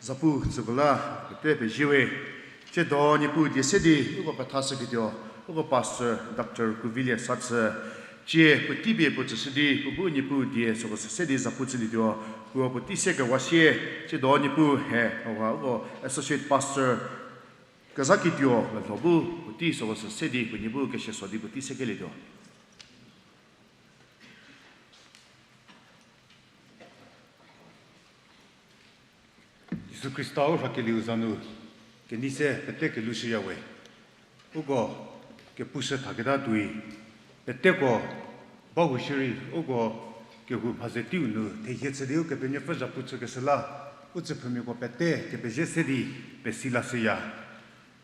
Zapu tsüko la pete pezie we. Tsiedo Niepuu die se di uko pethashüketuo, uko Pastor Doctor Kuvilie Sathü, tsie puotei pie puo tsüshü di puo bu Niepuu die süko se di zapu chülietuo, puo puotei se kewa sie, tsiedo Niepuu he, uko Associate Pastor kezhaketuo melho bu puotei süko se di puo nie bu keseso di puotei se kelietuo. Jisu Khrista u rhakelieu za nu kenei se pete kelushüya we. Uko kepushü thaketa tuoi, peteko bahou shierei uko kehou mha ze teiu nu thehie chü di Ukepenuopfü zapu chükeshü la, u tsüphrümiako pete kepezie se di pesi lashüya.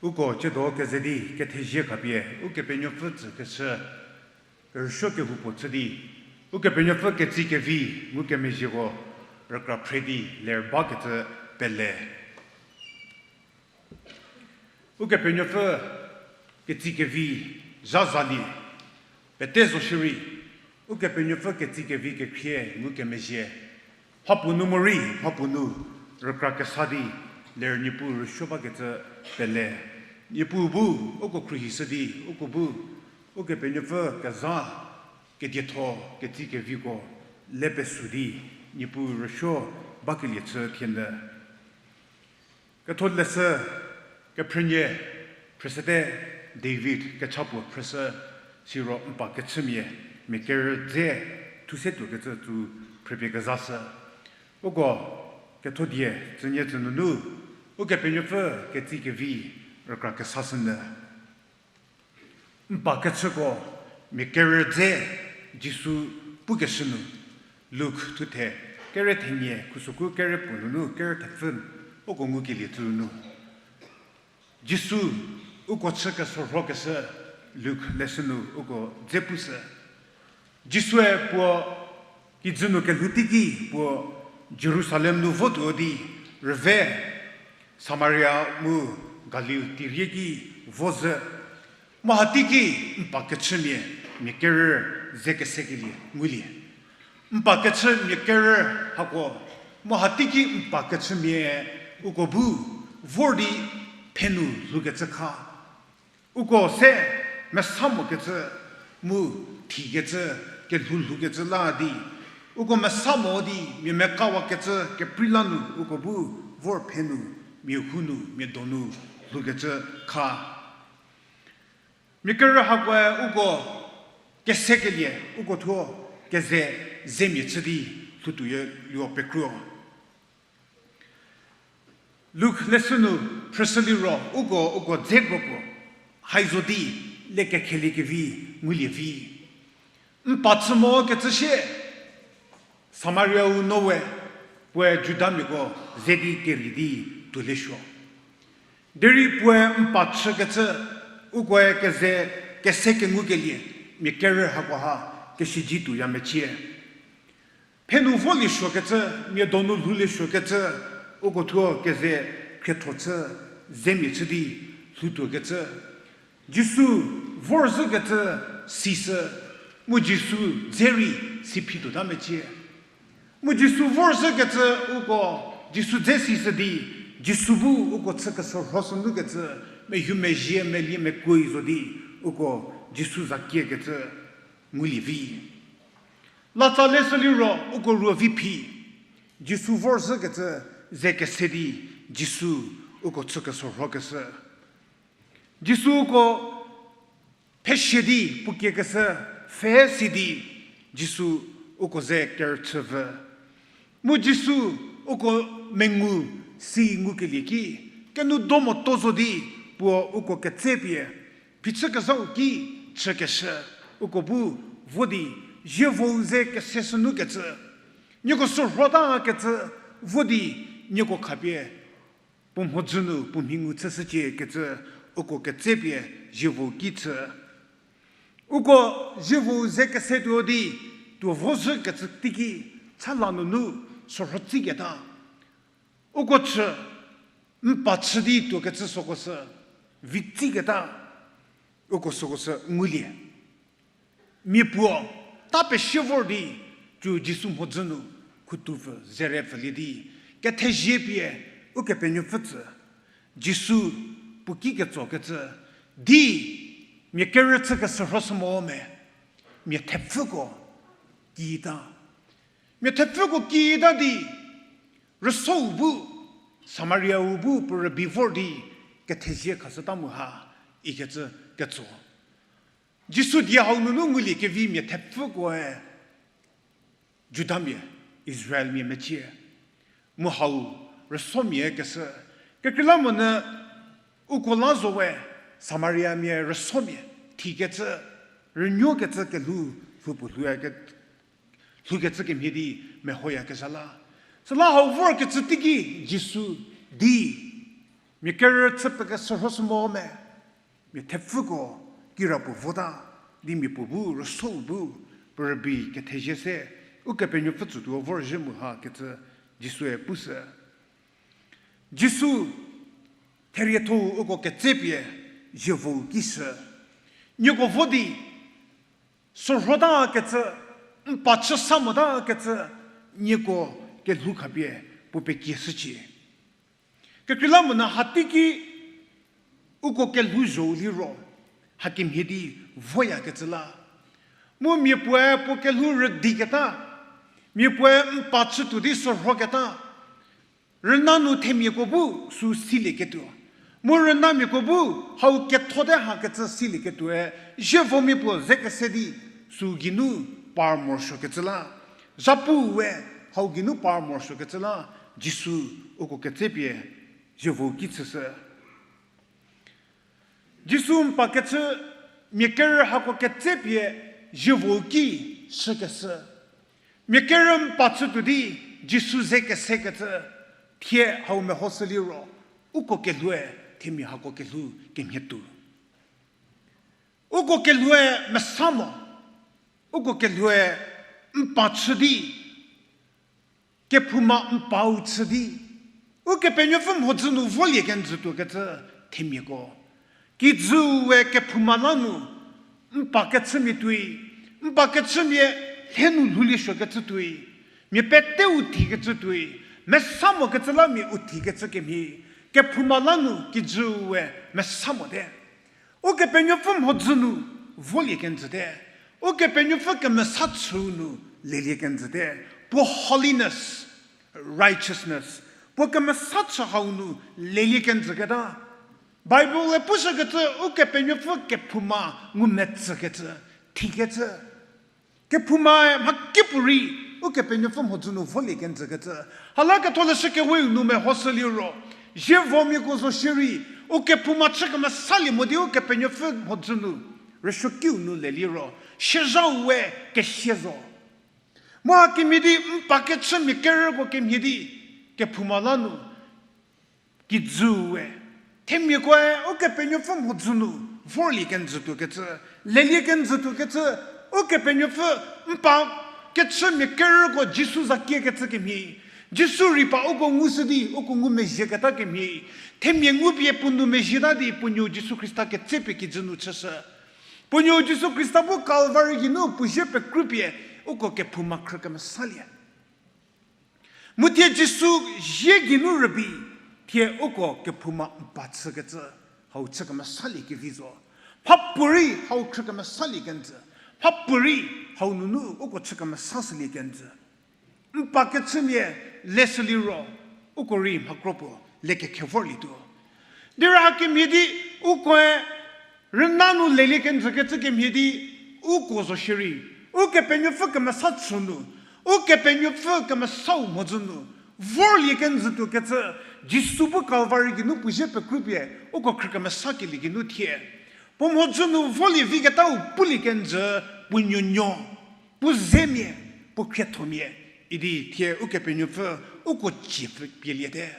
Uko tsiedo keze di kethezie khapie Ukepenuopfü tsükeshü kerüsuo kehoupuo chü di, Ukepenuopfü ketsie kevi ngukemezhieko rükra phre di ler bakecü pele. Ukepenuopfü ketsie kevi zha zalie, pete zo shierei, Ukepenuopfü ketsie kevi kekhrie ngukemezhie mhapuo nu morei mhapuo nu rükra kesa di ler Niepuu rüsuo bakecü pele. Niepuu bu uko khruohishü di, uko bu Ukepenuopfü kezha kedietho ketsie keviko le pesu di Niepuu rüsuo bakelie chü thienyü. Ketholeshü kephrünie phrüshüte, David kecha puo phrüshü, siro n pa kechümia mia kerü dze thu se tuokecü tsu phrüpie kezashü. Uko kethodie tsünie tsünunu Ukepenuopfü ketsie kevi rükra kesashünyü. N pa kechüko mia kerü dze Jisu pukeshü nu, Luk thuthe kere thenie khusokhu kere puo nunu kere thepfü, uko ngukelie tsünu Jisu uko chü kesorhokeshü Luk leshü nu uko dze pushü. Jisue puo kijü nu kelhou teiki puo Jerusalem nu votuo di rüve Samaria mu Galil teirie ki vo zhü. Mu hateiki n pa kechümia mia kerü ze kesekelie ngulie. N pa kechü mia kerü hako, mu hateiki n pa kechümia uko bu vor di phenu lhoukecü kha. Uko se mesa mokecü mu thikecü, kelhou lhoukecü la di, uko mesa mo di mia mekawakecü keprei la nu uko bu vor phenu, mia hu nu, mia donu lhoukecü kha. Mia kerü hakoe uko kesekelie, uko thuo keze zemia chü di lhoutuoye luo pekruo. Luk leshü nu phrüshü liro uko, uko dze kro puo hai zo di le kekheliekevi ngulie vi. N pa chü mokecü sie Samariau noe, puoe Judamiako ze di kerei di tuoliesuo. Derei puoe n pa chükecü, ukoe keze kese kengukelie mia kerü hakoha kesiedze tuoya mecie. Phenu voliesuokecü, mia donu lhouliesuokecü, uko thuo keze khrietho chü, zemia chü di lhoutuokecü. Jisu vorzhükecü sishü, mu Jisu dze rei si phituota mecie. Mu Jisu vorzhükecü uko, Jisu dze sishü di, Jisu bu uko chü kesorho sünukecü, mehu mezhie melie mekuoi zo di, uko Jisu za kiekecü ngulie vi. Latsa leshü liro uko ruo vi phi, Jisu vorzhükecü ze kese di, Jisu uko chü kesorhokeshü. Jisu uko phesie di puo kiekeshü pfhe si di, Jisu uko ze kerüchü vü. Mu Jisu uko mengu si ngukelie ki, kenu do moto zo di puo uko ketsepie, phichü kezhau ki chükeshü, uko bu vo di, zievou ze kese sünukecü, nieko sorhotakecü vo di, nieko khapie puo mhodzü nu puo mhi ngu chüshüciekecü, uko ketsepie zievou ki chü. Uko zievou ze kese tuo di, tuo vozhükecü teiki, cha la nunu sorho tsiketa. Uko chü, n pa chü di tuokecü süko sü, vi tsiketa, uko süko sü ngulie. Mia puo, ta pesie vor di, cü Jisu mhodzü nu, khutupfü, zerepfülie di, kethezie pie, Ukepenuopfü tsü, Jisu puo ki ketsokecü, di mia kerü chükeshürhoshü mo me, mia thepfüko kita. Mia thepfüko kita di, rüsou bu, Samariau bu puo rübei vor di, kethezie khashüta mu ha, ikecü ketso. Jisu die hau nunu ngulie kevi mia thepfükoe, Judamia, Israelmia mecie. Mu hau rüsomia keshü. Kekreilamonyü uko la zo we Samariamia rüsomia thikecü, rünuokecü kelhou lhou puo lhou ke, lhoukecü kemhie di mehoyakezha la. Süla hau vorkecü teiki Jisu di, mia kerü chü pekeshürhoshü mo me, mia thepfüko kirapuo vota, di mia puo bu, rüsou bu, puo rübei kethezie se, Ukepenuopfü tsütuo vorzhü mu ha kecü Jisue pushü. Jisu therietho-u uko ketsepie zievou ki shü. Nieko vo di, sürhotakecü, n pa chü sa motakecü, nieko kelhou khapie puo pekieshücie. Kekreilamonyü hateiki uko kelhou zho-u liro, hakemhie di voyakecü la. Mu mia puoe puo kelhou rüdiketa, mia puoe n pa chütuo di sürhoketa, rüna nu themiako bu sü silieketuo. Mu rünamiako bu hau kethote hakecü silieketuoe, zievomia puo ze kese di sü geinu par morosuokecü la. Zhapu we hau geinu par morosuokecü la, Jisu uko ketsepie zievou ki chüshü. Jisu n pa kechü mia kerü hako ketsepie zievou ki shükeshü. Mia kerü n pa chütuo di Jisu ze kesekecü thie hau mehoshü liro, uko kelhoue themia hako kelhou kemhie tuo. Uko kelhoue mesa mo, uko kelhoue n pa chü di, kephouma n pau chü di, Ukepenuopfü mhodzü nu volie kenjütuokecü themiako. Kijüu we kephouma la nu, n pa kechümia tuoi, n pa kechümia lhe nu lhoulie suokecü tuoi, mia pete u thikecü tuoi, mesa mokecü la mia u thikecü kemhie, kephouma la nu kijüu we mesa mote. Ukepenuopfü mhodzü nu volie kenjüte. Ukepenuopfü kemesa chüu nu lelie kenjüte. Puo holiness, righteousness, puo kemesa chü hau nu lelie kenjüketa. Bible-e pushükecü Ukepenuopfü kephouma ngumetsükecü, thikecü. Kephoumae mhakipuorei Ukepenuopfü mhodzü nu volie kenjükecü. Hala ketholeshü keweu nu mehoshü liro, zievomiako zo shierei, u kephouma chü kemesalie mo di Ukepenuopfü mhodzü nu rüsuokiu nu leliro, siezhau we kesia zo. Mu hakemhie di n pa kechümia kerüko kemhie di, kephouma la nu kijüu we, themiakoe Ukepenuopfü mhodzü nu vorlie kenjütuokecü, lelie kenjütuokecü, Ukepenuopfü n pa kechümia kerüko Jisu za kiekecü kemhie, Jisu rei pa uko ngushü di uko ngumezhieketa kemhie, themia ngupie puo nou mezhieta di puo nuou Jisu Khrista ketsepie kijü nu chüshü. Puo nuou Jisu Khrista bu Kalvari geinu puo zie pekrüpie uko kephouma khrü kemesalie. Mu thie Jisu zie geinu rübei, thie uko kephouma n pa chükecü hau chü kemesalie kevi zo. Mhapuorei hau khrü kemesalie kenjü. Mhapuorei hau nunu uko chü kemesashülie kenjü. N pa kechümia leshü liro, uko rei mhakro puo le kekhe vorlietuo. Derei hakemhie di ukoe rüna nu lelie kenjükecü kemhie di, uko zo shierei, Ukepenuopfü kemesa chü nu, Ukepenuopfü kemesau mhodzü nu vorlie kenjütuokecü, Jisu bu Kalvari geinu puo zie pekrüpie uko khrü kemesakelie geinu thie, puo mhodzü nu volie viketau pulie kenjü, puo nuonuo, puo zemia, puo khriethomia, idi thie Ukepenuopfü uko cie pie, pieliete.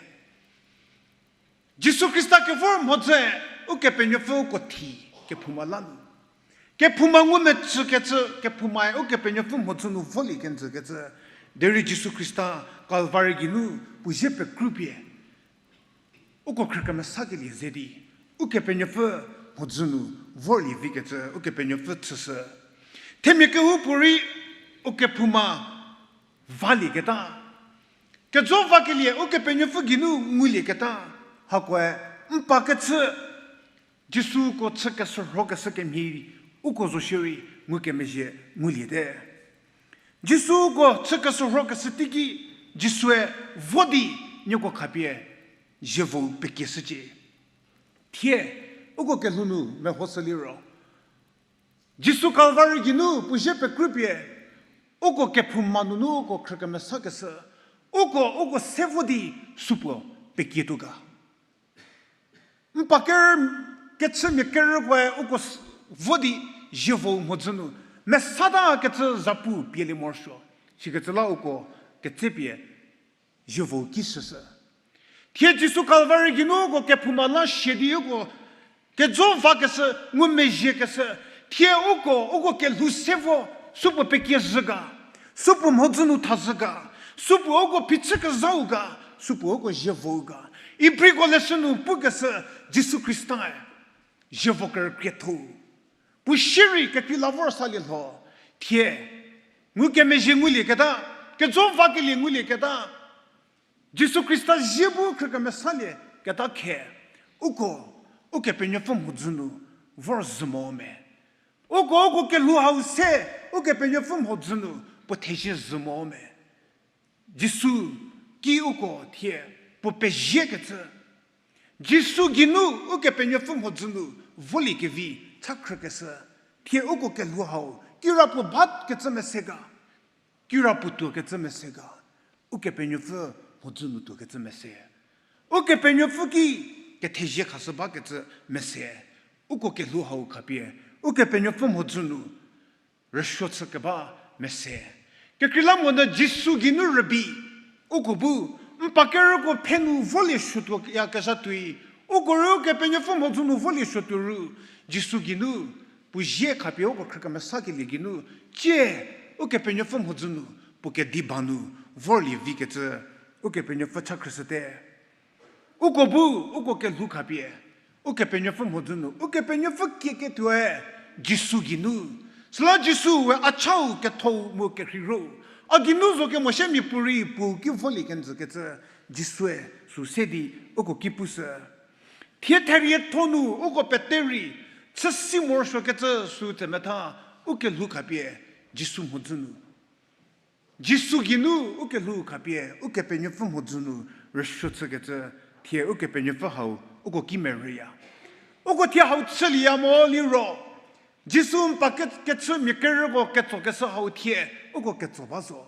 Jisu Khrista kevor mhodzü, Ukepenuopfü uko thi, kephouma la nu. Kephouma ngumetsükecü, kephoumae Ukepenuopfü mhodzü nu volie kenjükecü, derei Jisu Khrista Kalvari geinu puo zie pekrüpie uko khrü kemesakelie ze di, Ukepenuopfü mhodzü nu vorlie vikecü Ukepenuopfü chüshü. Themia kehoupuorei u kephouma valieketa, Kejo vakelie Ukepenuopfü geinu ngulieketa, hakoe n pa kechü Jisuko chü keshürhokeshü kemhie uko zo shierei ngukemezhie nguliete. Jisuko chü keshürhokeshü teiki Jisue vo di nieko khapie zievou pekieshücie. Thie uko kelhou nu mehoshü liro, Jisu Kalvari geinu puo zie pekrüpie, uko kephouma nunu uko khrükemesakeshü, uko, uko se vo di supuo pekietuo ga. N pa ker, kechümia kerükoe uko s-, vo di zievou mhodzü nu mesatakecü zapu pielie morosuo. Sikecü la uko ketsepie zievou ki shüshü. Thie Jisu Kalvari geinu uko kephouma la sie di uko kejo vakeshü, ngumezhiekeshü, thie uko, uko kelhou se vo, supuo pekiezhü ga, supuo mhodzü nu thazhü ga, supuo uko phichü kezhau ga, supuo uko zievou ga. Ibriko leshü nu pukeshü, Jisu Khristae zievo kerükrietho-u puo shierei kekreilavor salie lho. Thie ngukemezhie ngulieketa, kejo vakelie ngulieketa, Jisu Khrista zie bu khrükemesalie keta khe, uko Ukepenuopfü mhodzü nu vor zhü mo me? Uko, uko kelhou hau se Ukepenuopfü mhodzü nu puo thezie zhü mo me? Jisu ki uko thie puo peziekecü, Jisu geinu Ukepenuopfü mhodzü nu voliekevi cha khrükeshü, thie uko kelhou hau kirapuo bakecü mese ga, kirapuo tuokecü mese ga, Ukepenuopfü mhodzü nu tuokecü mese. Ukepenuopfü ki kethezie khashü bakecü mese. Uko kelhou hau khapie Ukepenuopfü mhodzü nu rüsuo chü keba mese. Kekreilamonyü Jisu geinu rübei, uko bu n pa kerüko phe nu volie suotuoyakezha tuoi, uko rei Ukepenuopfü mhodzü nu volie suotuo ru, Jisu geinu puo zie khapie uko khrükemesakelie geinu, tie Ukepenuopfü mhodzü nu puo kediba nu vorlie vikecü Ukepenuopfü cha khrüshüte. Uko bu, uko kelhou khapie Ukepenuopfü mhodzü nu Ukepenuopfü kieketuoe Jisu geinu. Süla Jisu we a chau kethou mu kerheiro, a geinu zo kemo shie mia puorei puo ki volie kenjükecü Jisue sü se di uko ki pushü. Thie therietho nu uko pete rei chüsi morosuokecü sü tsemetha, ukelhou khapie Jisu mhodzü nu, Jisu geinu ukelhou khapie Ukepenuopfü mhodzü nu rüsuo chükecü, thie Ukepenuopfü hau uko ki merüya. Uko thie hau chülieya mo liro, Jisu n pa ke-, kechü mia kerüko ketsokeshü hau thie uko ketso ba zo.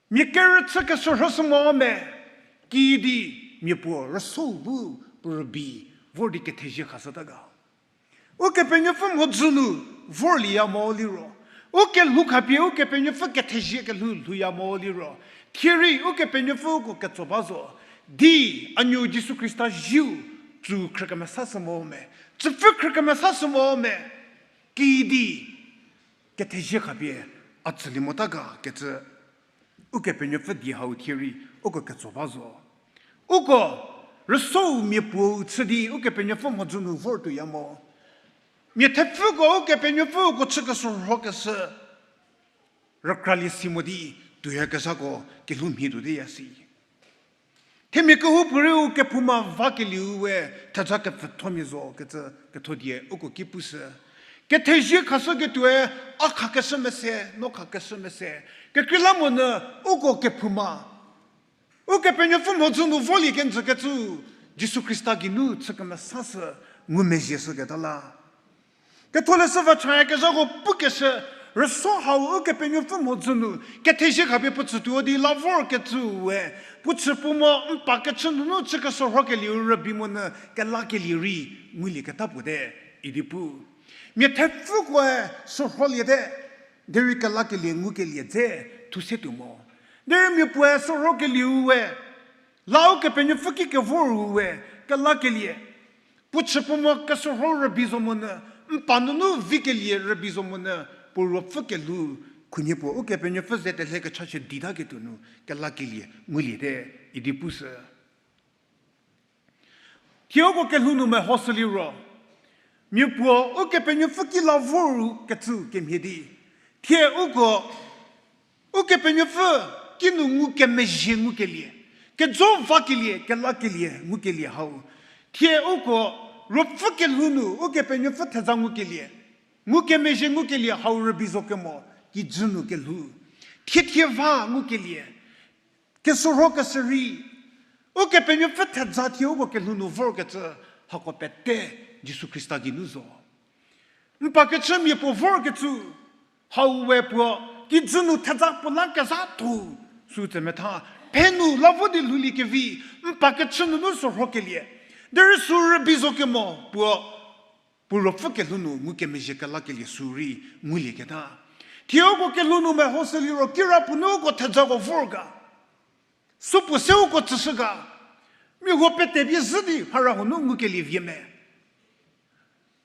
Mia kerü chü keshürhoshü mo me, kidi mia puo rüsou bu puo rübei vor di kethezie khashüta ga. Ukepenuopfü mhodzü nu vorlieya mo liro, ukelhou khapie Ukepenuopfü kethezie kelhou lhouya mo liro, thie rei Ukepenuopfü uko ketso ba zo. Di a nuo Jisu Khrista zieu tsü khrükemesashü mo me, tsüpfü khrükemesashü mo me, kidi kethezie khapie a tsülie mota ga kecü Ukepenuopfü die hau thie rei uko ketso ba zo. Uko rüsou mia puou chü di Ukepenuopfü mhodzü nu vor tuoya mo. Mia thepfüko Ukepenuopfü uko chü keshürhokeshü rükralie si mo di tuoyakezhako kelhou mhie tuoteya si. Themia kehoupuorei u kephouma vakelieu we theja kepfüthomia zo kecü ketho die uko ki pushü. Kethezie khashüketuoe a khakeshü mese, no khakeshü mese. Kekreilamonyü uko kephouma Ukepenuopfü mhodzü nu volie kenjükecü Jisu Khrista geinu chü kemesashü ngumezhie shüketa la. Ketholeshü va chayakezhako pukeshü, rüso hau Ukepenuopfü mhodzü nu kethezie khapie puo tsütuo di la vorkecü we, puo chü puo mo n pa kechü nunu chü keshürhokelieu rübei monyü kelakelie rei ngulieketa puo te, idi pu. Mia thepfükoe shürholiete, derei kelakelie ngukelie dze thu se tuo mo. Derei mia puoe shürhokelieu we, la Ukepenuopfü ki kevor ru we, kelakelie puo chü puo mo keshürho rübei zo monyü, n pa nunu vikelie rübei zo monyü, puo ruopfü kelhou, khunhie puo Ukepenuopfü ze telhe kechachie ditaketuo nu kelakelie nguliete, idi pushü. Thie uko kelhou nu mehoshü liro, mia puo Ukepenuopfü ki la vor ru kecü kemhie di, thie uko Ukepenuopfü kinu ngukemezhie ngukelie, kejo vakelie, kelakelie ngukelie hau. Thie uko Ruopfü kelhou nu Ukepenuopfü theja ngukelie, ngukemezhie ngukelie hau rübei zo kemo, kijü nu kelhou. Thie thie va ngukelie, kesorho keshürei, Ukepenuopfü theja thie uko kelhou nu vorkecü, hako pete Jisu Khrista geinu zo. N pa kechümia puo vorkecü, hau we puo, kijü nu theja puo la kezhatho, sü tsemetha, phenu la vo di lhouliekevi, n pa kechü nunu sorhokelie. Derei sü rübei zo kemo puo, puo Ruopfü kelhou nu ngukemezhie kelakelie sü rei ngulieketa. Thie uko kelhou nu mehoshü liro kirapuo nu uko thejako vor ga. Supuo se uko tsüshü ga. Mia huo pete pie zhü di mhara huo nu ngukelie vie me.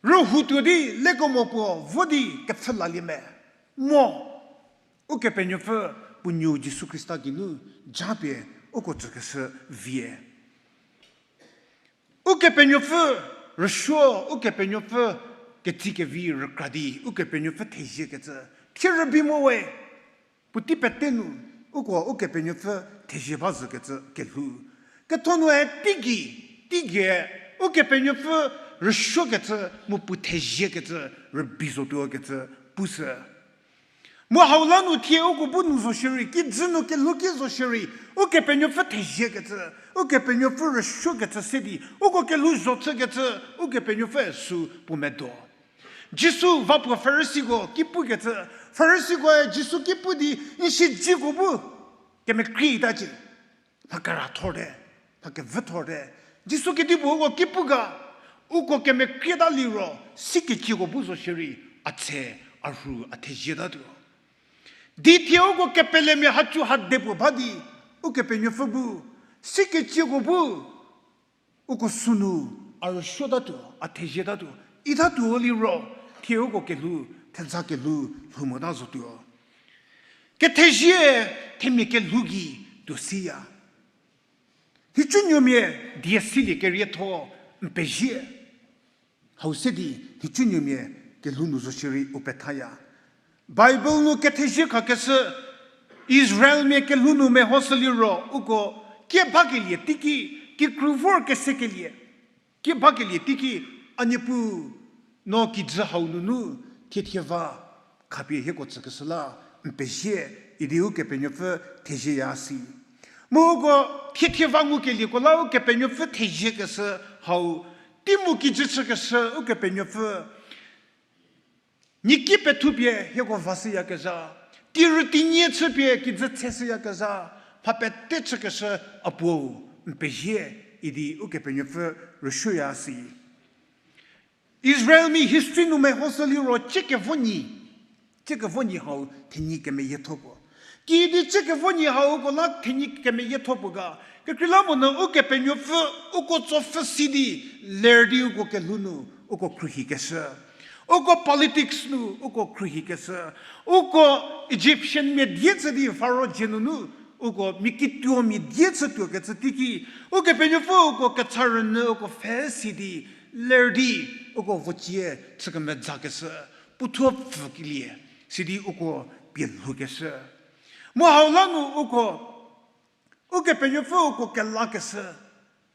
Rühou tuo di lekemo puo vo di kepfhü lalie me. Mo, Ukepenuopfü puo nuou Jisu Khrista geinu japie uko tsükeshü vie. Ukepenuopfü rüsuo, Ukepenuopfü ketsi kevi rükra di Ukepenuopfü theziekecü. Thie rübei mo we, puotei pete nu, uko Ukepenuopfü thezie ba zhükecü kelhou. Ketho nu e teigei, teigei, Ukepenuopfü rüsuokecü mu puo theziekecü rübei zotuo kecü pushü. Mu hau la nu thie uko bu nu zo shierei, kijü nu kelhou ki zo shierei, Ukepenuopfü theziekecü, Ukepenuopfü rüsuokecü se di uko kelhou zho chükecü, Ukepenuopfü sü puo medo. Jisu va puo Farisiko ki pukecü, Farisikoe Jisu ki pu di n siedzeko bu kemekrietacie. Mha kera thorte, mha kevü thorte. Jisu kedipuo uko ki pu ga, uko kemekrieta liro, sikecieko bu zo shierei, a tse, a rhu, a thezietatuo. Di thie uko kepelemia hacu hadepuo ba di, Ukepenuopfü bu, sikecieko bu, uko sünu, a rüsuotatuo, a thezietatuo, itatuo liro, thie uko kelhou, theja kelhou, lhou mota zotuo. Kethezie, themia kelhou gei tuo siya. Nhicunuomia die silie kerietho n pezie. Hau se di nhicunuomia kelhou nu zo shierei u pethaya. Bible nu kethezie khakeshü Israelmia kelhou nu mehoshü liro uko kie bakelie teiki, kikru vor kesekelie. Kie bakelie teiki, a Niepuu, no kijü hau nunu thiethie va khapie hieko tsükeshü la n pezie, idi Ukepenuopfü thezieya si. Mu uko thiethie va ngukelieko la Ukepenuopfü theziekeshü hau, tei mu kijü chükeshü Ukepenuopfü niki pethupie hieko vashüyakezha, tirü tinie chüpie kijü cheshüyakezha, mha pete chükeshü a Puo, n pezie, idi Ukepenuopfü rüsuoya si. Israelmia history nu mehoshü liro ciekevo nyi, ciekevo nyi hau thenyi kemeyietho puo. Kidi ciekevo nyi hauko la thenyi kemeyietho puo ga, kekreilamonyü Ukepenuopfü uko tsopfü si di, ler di uko kelhou nu uko khruohikeshü. Uko politics nu uko khruohikeshü. Uko Egyptian mia die chü di Pharaoh dzie nunu uko mia kituo mia die chü tuokecü teiki, Ukepenuopfü uko kecha rünyü uko pfhe si di, ler di uko vocie chü kemezakeshü, puothuo pfhükelie, sidi uko pie lhoukeshü. Mu hau la nu uko, Ukepenuopfü uko kelakeshü,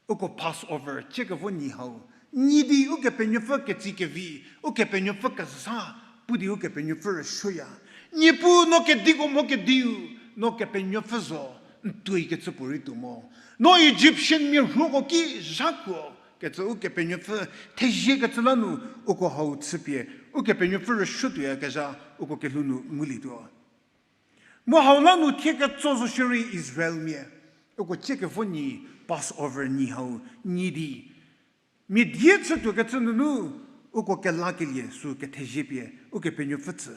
uko Passover, ciekevo nyi hau, nyi di Ukepenuopfü ketsi kevi, Ukepenuopfü kezha, pu di Ukepenuopfü rüsuoya. Niepuu no kediko mho kediu, no Kepenuopfü zo, n tuoi kecü puorei tuo mo. No Egyptian mia rhuoko ki zhakuo, kecü Ukepenuopfü theziekecü la nu uko hau chüpie, Ukepenuopfü rüsuo tuoyakezha uko kelhou nu ngulietuo. Mu hau la nu thie ketso zo shierei Israelmia, uko ciekevo nyi Passover nyi hau nyi di, mia die chü tuokecü nunu, uko kelakelie sü kethezie pie Ukepenuopfü tsü.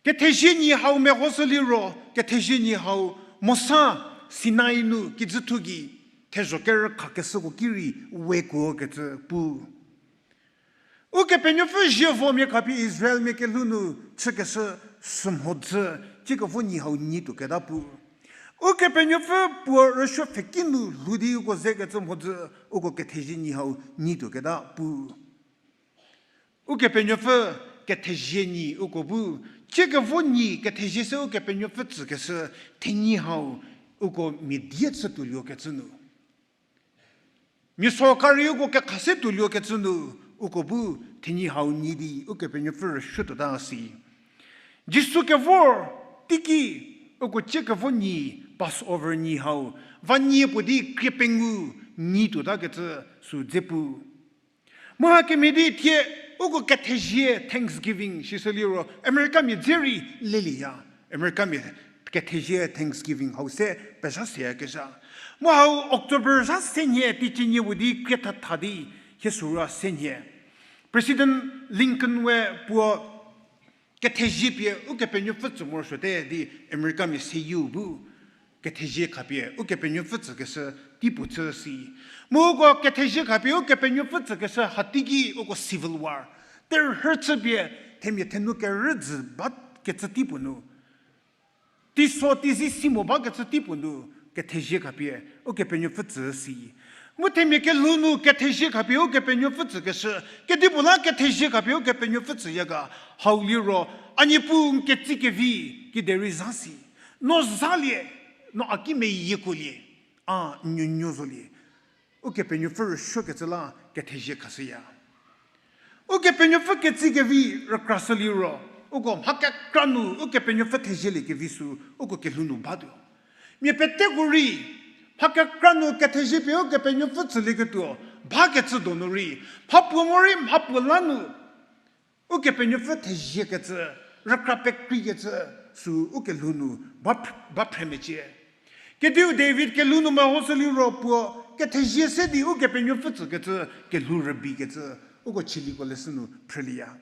Kethezie nyi hau mehoshü liro, kethezie nyi hau Mosa Sinai nu kijüthu gei thezho kerükhakeshüko ki rei wekuokecü pu. Ukepenuopfü zievomia khapie Israelmia kelhou nu chükeshü sü mhodzü, ciekevo nyi hau nyi tuoketa pu. Ukepenuopfü puo rüsuo pfheki nu lhou di uko zekecü mhodzü, uko kethezie nyi hau nyi tuoketa pu. Ukepenuopfü kethezie nyi uko bu, Ciekevo nyi kethezie se Ukepenuopfü tsükeshü thenyi hau uko mia die chü tuoluokecü nu, mia sorkari uko kekhase tuoluokecü nu, uko bu thenyi hau nyi di Ukepenuopfü rüsuo tuota si. Jisu kevor teiki uko ciekevo nyi, Passover nyi hau, va nyi puo di krie pengou nyi tuotakecü sü dze pu. Mu hakemhie di thie uko kethezie Thanksgiving sishü liro Americamia dze rei lelieya. Americamia kethezie Thanksgiving hau se pezha seyakezha. Mu hau October zha se nhie teicie nie puo di krie thatha di hie sura se nhie. President Lincoln we puo kethezie pie Ukepenuopfü tsü morosuote di Americamia seyieu bu kethezie khapie Ukepenuopfü tsükeshü teipuo chü si. Mu uko kethezie khapie Ukepenuopfü tsükeshü hateiki uko civil war, terhü chüpie themia thenu kerü dzü bakecü teipuo nu, teiso teizi si mo bakecü teipuo nu kethezie khapie Ukepenuopfü tsü si. Mu themia kelhou nu kethezie khapie Ukepenuopfü tsükeshü, kedipuo la kethezie khapie Ukepenuopfü tsüya ga, hau liro, a Niepuu n ketsi kevi kiderei zha si. No zalie, no a ki meyiekuolie, a n nuonuo zolie. Ukepenuopfü rüsuokecü la kethezie khashüya. Ukepenuopfü ketsi kevi rükrashü liro, uko mha kekra nu Ukepenuopfü thezielie kevi sü uko kelhou nu batuo. Mia peteko rei, mha kekra nu kethezie pie Ukepenuopfü tsülieketuo bakecü donu rei, mhapuo morei mhapuo la nu Ukepenuopfü theziekecü, rükra pekreikecü sü ukelhou nu ba, ba phre mecie. Kediu David kelhou nu mehoshü liro puo kethezie se di Ukepenuopfü tsükecü kelhou rübeikecü uko Chieliko leshü nu phrelieya.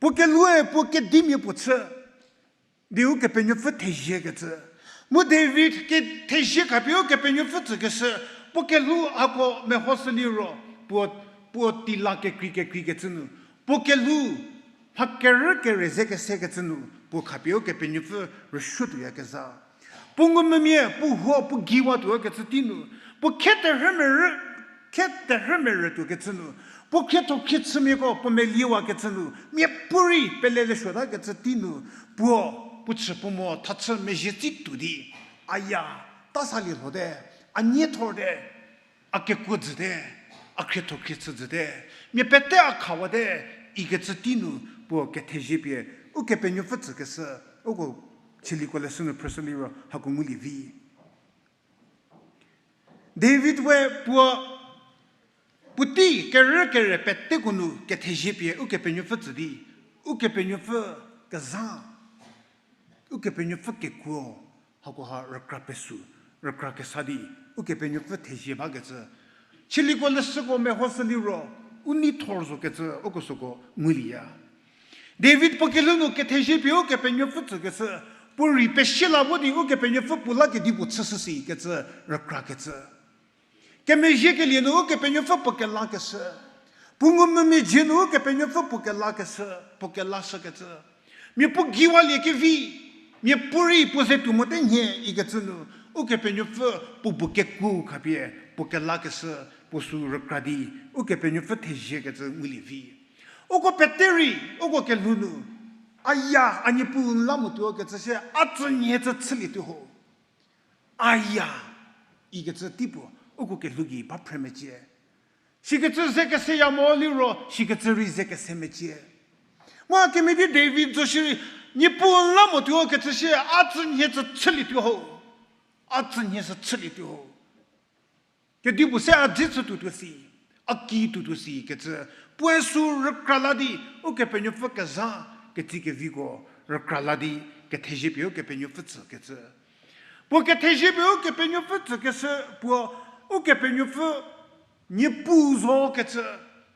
Puo kelhoue puo kedimia puo chü di Ukepenuopfü theziekecü. Mu David kethezie khapie Ukepenuopfü tsükeshü, puo kelhou hako mehoshü liro, puo, puo teila kekrei kekreikecü nu, puo kelhou mha kerü kere ze kesekecü nu, puo khapie Ukepenuopfü rüsuo tuoyakezha. Puo ngumvümia, puo huo, puo geiwa tuokecü tei nu, puo khe terhü merü, khe terhü merü tuokecü nu, puo khrietho khriechümiako puo meliewakecü nu, miapuorei peleliesuotakecü tei nu, puo, puo chü puo mo thachü mezhie tsi tuo di, a ya, ta salie lhote, a nie thorte, a kekuo jüte, a khrietho khriechü jüte, mia pete a khawate, ikecü tei nu puo kethezie pie Ukepenuopfü tsükeshü, uko Chieliko leshü nu phrüshü liro hako ngulie vi. David we puo, puotei kerü kere peteko nu kethezie pie Ukepenuopfü tsü di, Ukepenuopfü kezha, Ukepenuopfü kekuo, hakoha rükra pesü, rükra kesa di, Ukepenuopfü thezie bakecü. Chieliko leshüko mehoshü liro, u nei thor zokecü uko süko ngulieya. David puo kelhou nu kethezie pie Ukepenuopfü tsükeshü, puo rei pesie la vo di Ukepenuopfü puo la kedipuo chüshü sikecü rükrakecü. Kemezhiekelie nu Ukepenuopfü puo kelakeshü. Puo ngumvümia dzie nu Ukepenuopfü puo kelakeshü, puo kelashükecü. Mia puo geiwalie kevi, miapuorei puo ze tuo mote nhie ikecü nu, Ukepenuopfü puo bu kekuo khapie, puo kelakeshü, puo sü rükra di, Ukepenuopfü theziekecü ngulie vi. Uko pete rei, uko kelhou nu, a ya, a Niepuu n la mo tuo kecü sie, a tsünhie cü chülietuo ho. A ya, ikecü teipuo, uko kelhou gei ba phre mecie. Sikecü ze keseya mo liro, sikecü rei ze kese mecie. Mu kemedi David zo shierei, Niepuu n la mo tuo kecü sie, a tsünhie cü chülietuo ho. A tsünhie cü chülietuo ho. Kedipuo se a dze chü tuotuo si, a ki tuotuo si kecü, puoe sü rükra la di, Ukepenuopfü kezha, ketsi keviko, rükra la di, kethezie pie Ukepenuopfü tsükecü. Puo kethezie pie Ukepenuopfü tsükeshü, puo Ukepenuopfü Niepuu zo kecü,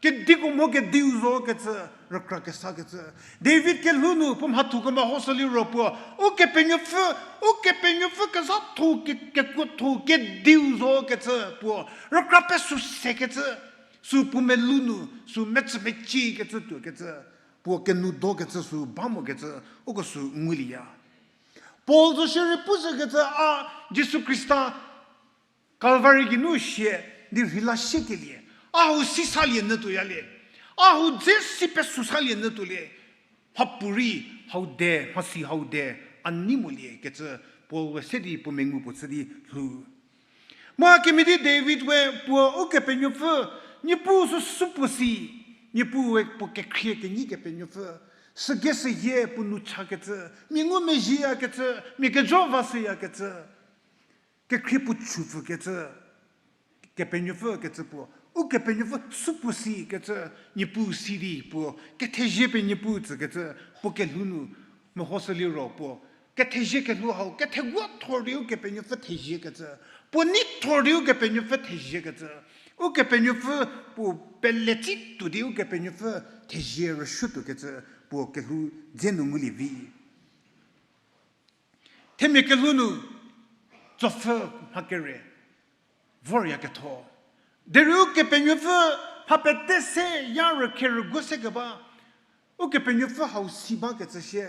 kediko mo kediu zo kecü, rükra kesakecü. David kelhou nu puo mhatho kemehoshü liro puo, Ukepenuopfü, Ukepenuopfü kezhatho ke, kekuotho kediu zo kecü puo, rükra pesü sekecü, sü puo melou nu, sü metsü meciekecü tuokecü, puo kenoudokecü sü ba mokecü, uko sü ngulieya. Paul zo shierei pu zhükecü a Jisu Khrista Kalvari geinu sie di rheila siekelie, a hau si salie nyü tuoyalie, a hau dze si pesü salie nyü tuolie, mhapuorei hau de, mhasi hau de, a nei molie kecü Paul we se di puo mengu puo chü di lhou. Mu kemhie di David we puo Ukepenuopfü, Niepuu sü supuo si, Niepuu we puo kekhrie kenyi Kepenuopfü, sügei seyie puo nou chakecü, mia ngumezhiyakecü, mia kejo vashüyakecü, kekhrie puo chupfükecü, Kepenuopfü kecü puo, Ukepenuopfü supuo si kecü, Niepuu si di puo, kethezie pie Niepuu tsükecü, puo kelhou nu, mehoshü liro puo, kethezie kelhou hau, ketheguo thor di Ukepenuopfü theziekecü, puo nei thor di Ukepenuopfü theziekecü, Ukepenuopfü puo pele tsituo di Ukepenuopfü thezie rüsuotuokecü, puo kelhou dze nu ngulie vi. Themia kelhou nu, tsopfü mha kere, voryaketho. Derei Ukepenuopfü mha pete se ya rükhe rüguo se keba, Ukepenuopfü hau si bakecü sie.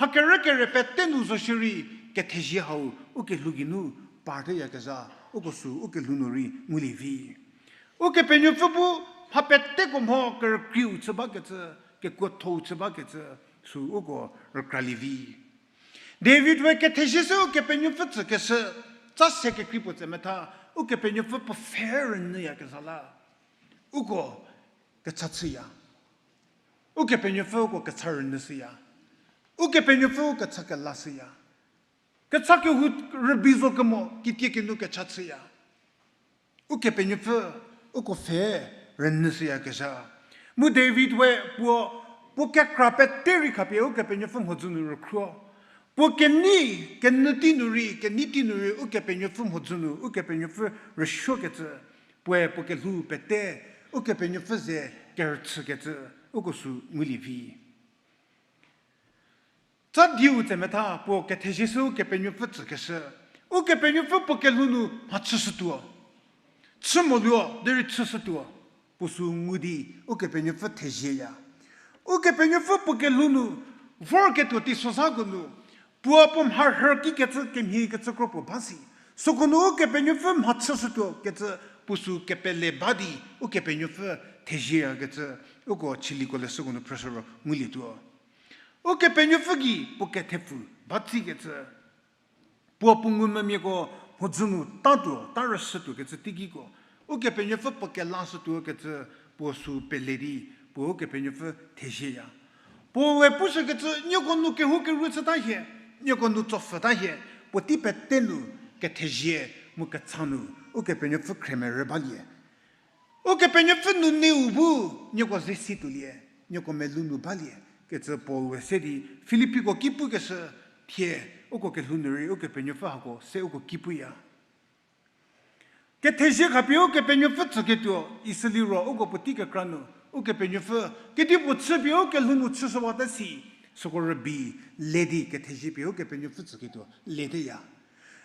Mha kere kere pete nu zo shierei kethezie hau ukelhou geinu parteyakezha, uko sü ukelhou nu rei ngulie vi. Ukepenuopfü bu mha peteko mho kerükrieu chü bakecü, kekuothou chü bakecü, sü uko rükralie vi. David we kethezie se Ukepenuopfü tsükeshü, tsa se kekrei puo tse metha, Ukepenuopfü puo pfhe rünyüyakezha la. Uko kecha chüya. Ukepenuopfü uko kecha rünyüshüya. Ukepenuopfü kecha kelashüya. Kecha kehou rübei zo kemo, kitiekinu kecha chüya. Ukepenuopfü, uko pfhe rünyüshüyakezha. Mu David we puo, puo kekra pete rei khapie Ukepenuopfü mhodzü nu rükhro. Puo kenei, kenyü tei nu rei, kenei tei nu rei Ukepenuopfü mhodzü nu, Ukepenuopfü rüsuokecü. Puoe puo kelhou pete, Ukepenuopfü ze kerüchükecü, uko sü ngulie vi. Tsa dieu tse metha puo kethezie se Ukepenuopfü tsükeshü. Ukepenuopfü puo kelhou nu mhachüshütuo. Chü moluo, derei chüshütuo. Puo sü ngu di Ukepenuopfü thezieya. Ukepenuopfü puo kelhou nu vorketuo teisozhako nu, puo puo mharhü kikecü kemhie kecü kro puo ba si. Süko nu Ukepenuopfü mhachüshütuo kecü puo sü kepele ba di Ukepenuopfü thezieyakecü uko chiliko leshüko nu phrüshü ro ngulietuo. Ukepenuopfü gei puo kethepfu ba tsikecü. Puo puo ngumvümiako mhodzü nu tatuo, ta rüshütuokecü teikiko. Ukepenuopfü puo kelashütuokecü puo sü pele di, puo Ukepenuopfü thezieya. Puo we pushükecü nieko nu kehoukeru chüta hie, nieko nu tsopfhüta hie, puotei pete nu kethezie mu kecha nu Ukepenuopfü khremerü balie. Ukepenuopfü nu neiu bu nieko ze si tuolie, nieko melou nu balie, kecü Paul we se di Filippiko ki pukeshü thie, uko kelhou nu rei Ukepenuopfü hako se uko ki puya. Kethezie khapie Ukepenuopfü tsüketuo, isüliro uko puotei kekra nu, Ukepenuopfü, kedipuo chüpie ukelhou nu chüshüwata si, süko rübei le di kethezie pie Ukepenuopfü tsüketuo leteya.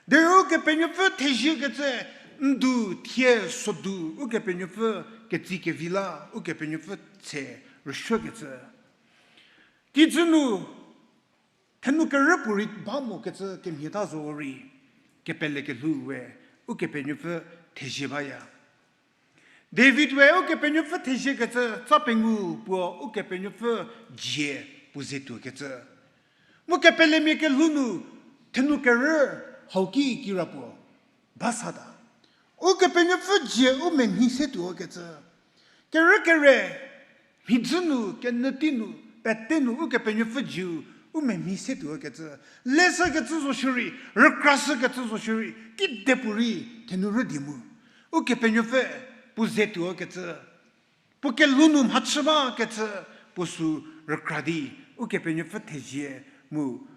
Derei Ukepenuopfü theziekecü, ndu thie sodu Ukepenuopfü ketsi kevi la, Ukepenuopfü tse rüsuokecü. Kijü nu, thenu kerü puorei ba mokecü kemhie ta zo rei, kepele kelhou we, Ukepenuopfü thezie baya. David we Ukepenuopfü theziekecü tsa pengou puo Ukepenuopfü dzie puo ze tuokecü. Mu kepelemia kelhou nu thenu kerü hau ki kira puo ba sata. Ukepenuopfü dzie u memhi se tuokecü. Kerü kere, mhidzü nu, kenyü tei nu, pete nu, Ukepenuopfü dzieu, u memhi se tuokecü. Leshükecü zo shierei, rükrashükecü zo shierei, kidepuorei, thenu rü di mu. Ukepenuopfü, puo ze tuokecü. Puo kelhou nu mhachü bakecü, puo sü rükra di, Ukepenuopfü thezie mu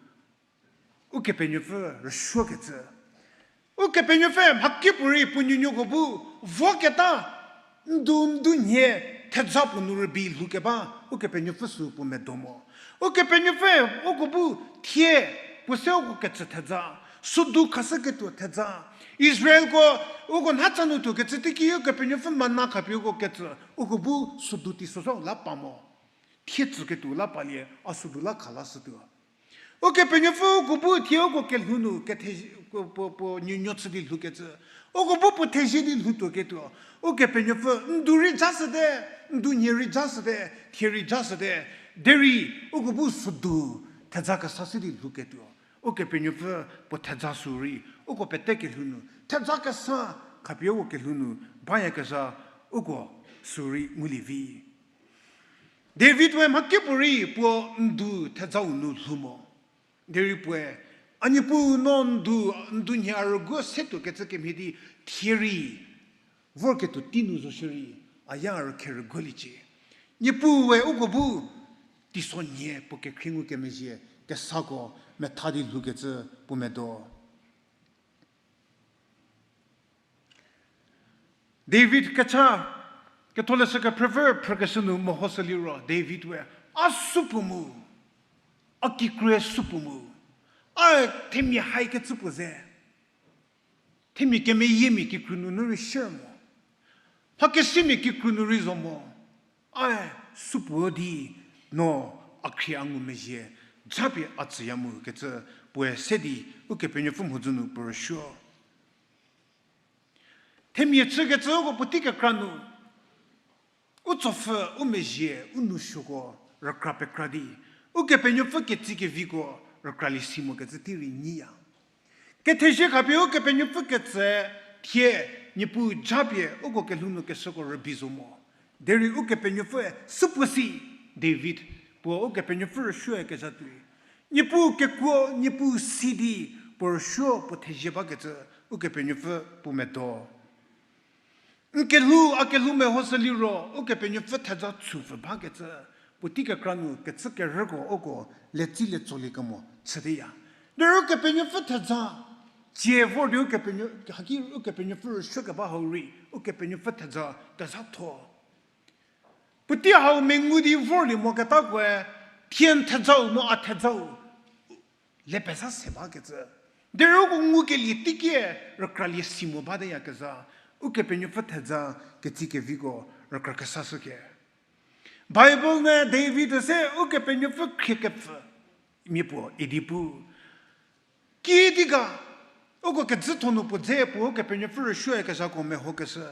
Ukepenuopfü rüsuokecü. Ukepenuopfü mhakipuorei puo nuonuoko bu voketa, ndu ndu nhie thedza puo nu rübei lhoukeba, Ukepenuopfü sü puo medo mo. Ukepenuopfü uko bu thie puo se uko kecü thedza, sodu khashüketuo thedza. Israelko uko nhatsa nu tuokecü teiki Ukepenuopfü mana khapie uko kecü, uko bu sodu teisozha la pa mo. Thie tsüketuo la palie, a sodu la kha lashütuo. Ukepenuopfü uko bu thie uko kelhou nu, kethe-, puo, puo, puo nuonuo chü di lhoukecü. Uko bu puo thezie di lhoutuoketuo. Ukepenuopfü ndu rei jashüte, ndu nhie rei jashüte, thie rei jashüte. Derei uko bu südu theza kesa se di lhouketuo, Ukepenuopfü puo theza sü rei uko pete kelhou nu theza kesa khapie uko kelhou nu bayakezha uko sü rei ngulie vi. David we mhakepuorei puo ndu thezau nu lhou mo. Derei puoe, A Niepuu, no ndu, ndu nhie a rüguo se tuokecü kemhie di thie rei vorketuo tei nu zo shierei, a ya a rükhe rüguoliecie. Niepuu we uko bu teiso nhie puo kekhrie ngukemezhie kesako metha di lhoukecü puo medo. David kecha, Ketholeshü Kephrüpfü phrükeshü nu mehoshü liro David we, A supuo mu, a kikrue supuo mu, a themia haikecü puo ze, themia kemeyiemia kikru nunu rei shier mo, mhakesimia kikru nu rei zo mo, a supuo di no a khrie a ngumezhie japie a tsüya mu kecü puoe se di Ukepenuopfü mhodzü nu puo rüsuo. Themia chükecü uko puotei kekra nu u tsopfhü, u mezhie, u nousuoko rükra pekra di, Ukepenuopfü ketsi keviko rükralie si mokecü tei rei nyiya. Kethezie khapie Ukepenuopfü ketsü thie Niepuu japie uko kelhou nu keshüko rübei zo mo. Derei Ukepenuopfüe supuo si, David, puo Ukepenuopfü rüsuoe kezha tuoi. Niepuu kekuo, Niepuu si di puo rüsuo puo thezie bakecü Ukepenuopfü puo medo. N kelhou, a kelhou mehoshü liro, Ukepenuopfü theza chüpfü bakecü, puotei kekra nu kecü kerüko uko letsi letsolie kemo chüteya. Derei Ukepenuopfü theza, tsie vor di Ukepenuo-, haki Ukepenuopfü rüsuo keba hau rei, Ukepenuopfü theza kezhatho. Puotei hau mengu di vorlie moketakoe, thie n thezau mu a thezau le pezha se bakecü. Derei uko ngukelie teikie rükralie si mo bateyakezha, Ukepenuopfü theza ketsi keviko rükra kesashüke. Bible nu David se Ukepenuopfü khriekepfü mia puo idi pu. Kiüdi ga, uko kejütho nu puo dze puo Ukepenuopfü rüsuoe kezhako mehokeshü.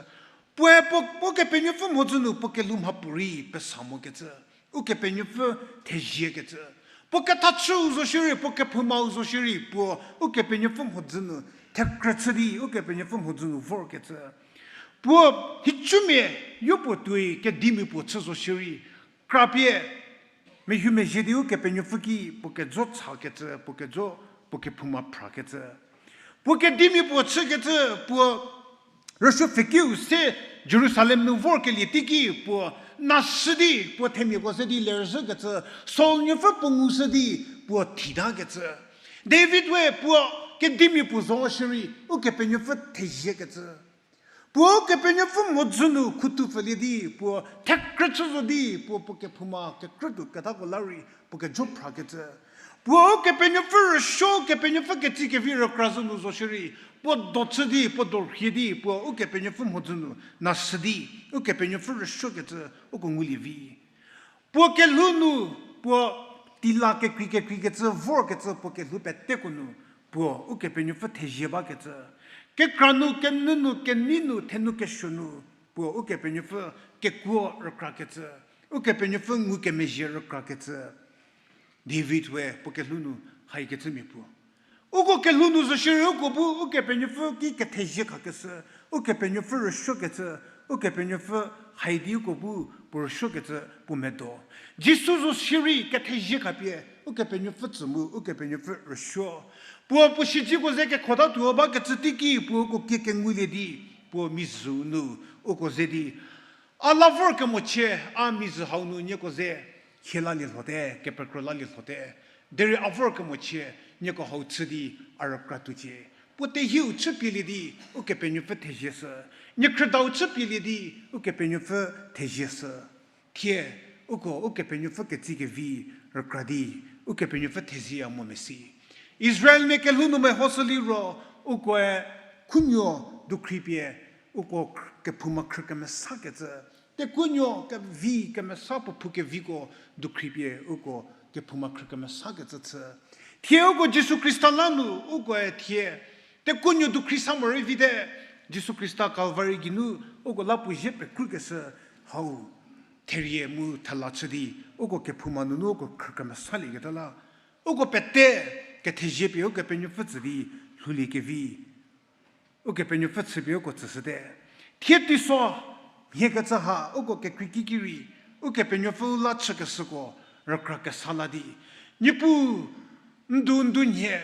Puoe puo, Ukepenuopfü mhodzü nu puo kelhou mhapuorei pesa mokecü. Ukepenuopfü theziekecü. Puo kethachüu zo shierei, puo kephoumau zo shierei, puo Ukepenuopfü mhodzü nu thekrü chü di, Ukepenuopfü mhodzü nu vorkecü. Puo hicumia yopuo tuoi kedimia puo chü zo shierei, krapie, mehumezhie di Ukepenuopfü ki puo kejo chakecü, puo kejo, puo kephouma phrakecü. Puo kedimia puo chükecü, puo rüsuo pfhekiu se Jerusalem nu vorkelie teiki, puo nashü di, puo themiako ze di lerzhükecü, Saul nuopfü puo ngushü di, puo thitakecü. David we puo kedimia puo zo shierei, Ukepenuopfü theziekecü. Puo Ukepenuopfü mhodzü nu khutupfülie di, puo thekrü chü zo di, puo, puo kephouma kekrü tuo ketako la rei, puo kejo phrakecü. Puo Ukepenuopfü rüsuo, Ukepenuopfü ketsi kevi rükra zo nu zo shierei, puo do chü di, puo dorhie di, puo Ukepenuopfü mhodzü nu nashü di, Ukepenuopfü rüsuokecü, uko ngulie vi. Puo kelhou nu, puo tila kekrei kekreikecü, vorkecü, puo kelhou peteko nu, puo Ukepenuopfü thezie bakecü. Kekra nu, kenei nu, kenei nu, thenu kesuo nu, puo Ukepenuopfü kekuo rükrakecü. Ukepenuopfü ngukemezhie rükrakecü. David we puo kelhou nu haikecümia puo. Uko kelhou nu zo shierei uko bu Ukepenuopfü ki kethezie khakeshü, Ukepenuopfü rüsuokecü, Ukepenuopfü hai di uko bu puo rüsuokecü puo medo. Jisu zo shierei kethezie khapie, Ukepenuopfü tsü mu, Ukepenuopfü rüsuo. Puo puo siedzeko ze kekhotatuo bakecü teiki puo uko kie kengulie di, puo mizhü nu, uko ze di, a la vorkemochie, a mizhü hau nu nieko ze, hie lalie lhote, kepekro lalie lhote. Derei a vorkemochie, nieko hau chü di, a rükra tuocie. Puo tehieu chüpielie di, Ukepenuopfü thezie shü. Niekhrüdau chüpielie di, Ukepenuopfü thezie shü. Thie, uko Ukepenuopfü ketsi kevi rükra di, Ukepenuopfü thezieya mo mesi. Israelmia kelhou nu mehoshü liro, ukoe khunuo dukhripie, uko kr-, kephouma khrü kemesakecü. Tekhunuo kevi kemesa puo phou keviko dukhripie uko kephouma khrü kemesakecü chü. Thie uko Jisu Khrista la nu, ukoe thie tekhunuo dukhri sa morei vite, Jisu Khrista Calvary geinu uko la puo zie pekrükeshü hau. therie mu thela chü di, uko kephouma nunu uko khrü kemesalieketa la, uko pete kethezie pie Ukepenuopfü tsü di lhouliekevi, Ukepenuopfü chüpie uko tsüshüte. Thie teiso mhiekecü ha uko kekreikiki rei, Ukepenuopfü u la chükeshüko rükra kesa la di, Niepuu, n du n du nhie,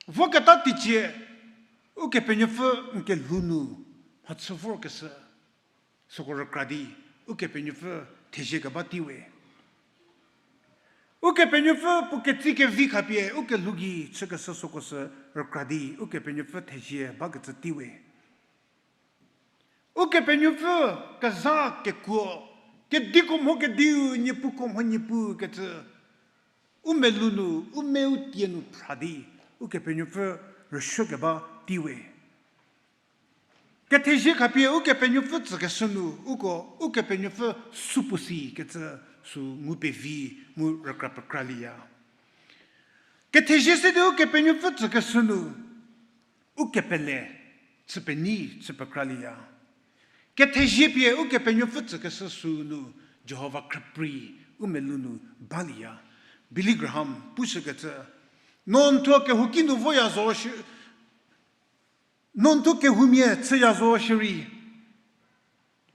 voketa teicie, Ukepenuopfü n kelhou nu mhachü vorkeshü, süko rükra di, Ukepenuopfü thezie keba teiwe. Ukepenuopfü puo ketsi kevi khapie, ukelhou gei chükeshü süko sü rükra di, Ukepenuopfü thezie bakecü teiwe. Ukepenuopfü kezha kekuo, kediko mho kediu, niepuko mho niepuu kecü, u melou nu, u me u tie nu phra di, Ukepenuopfü rüsuo keba teiwe. Kethezie khapie Ukepenuopfü tsükeshü nu, uko Ukepenuopfü supuo si kecü sü ngu pevi mu rükra pekralieya. Kethezie se di Ukepenuopfü tsükeshü nu, ukepele chü penyi chü pekralieya. Kethezie pie Ukepenuopfü tsükeshü sü nu, Jihova khrüprei u melou nu balieya. Billy Graham pushükecü, no n thuo kehouki nu voya zo shi, no n thuo kehoumia chüya zo shierei,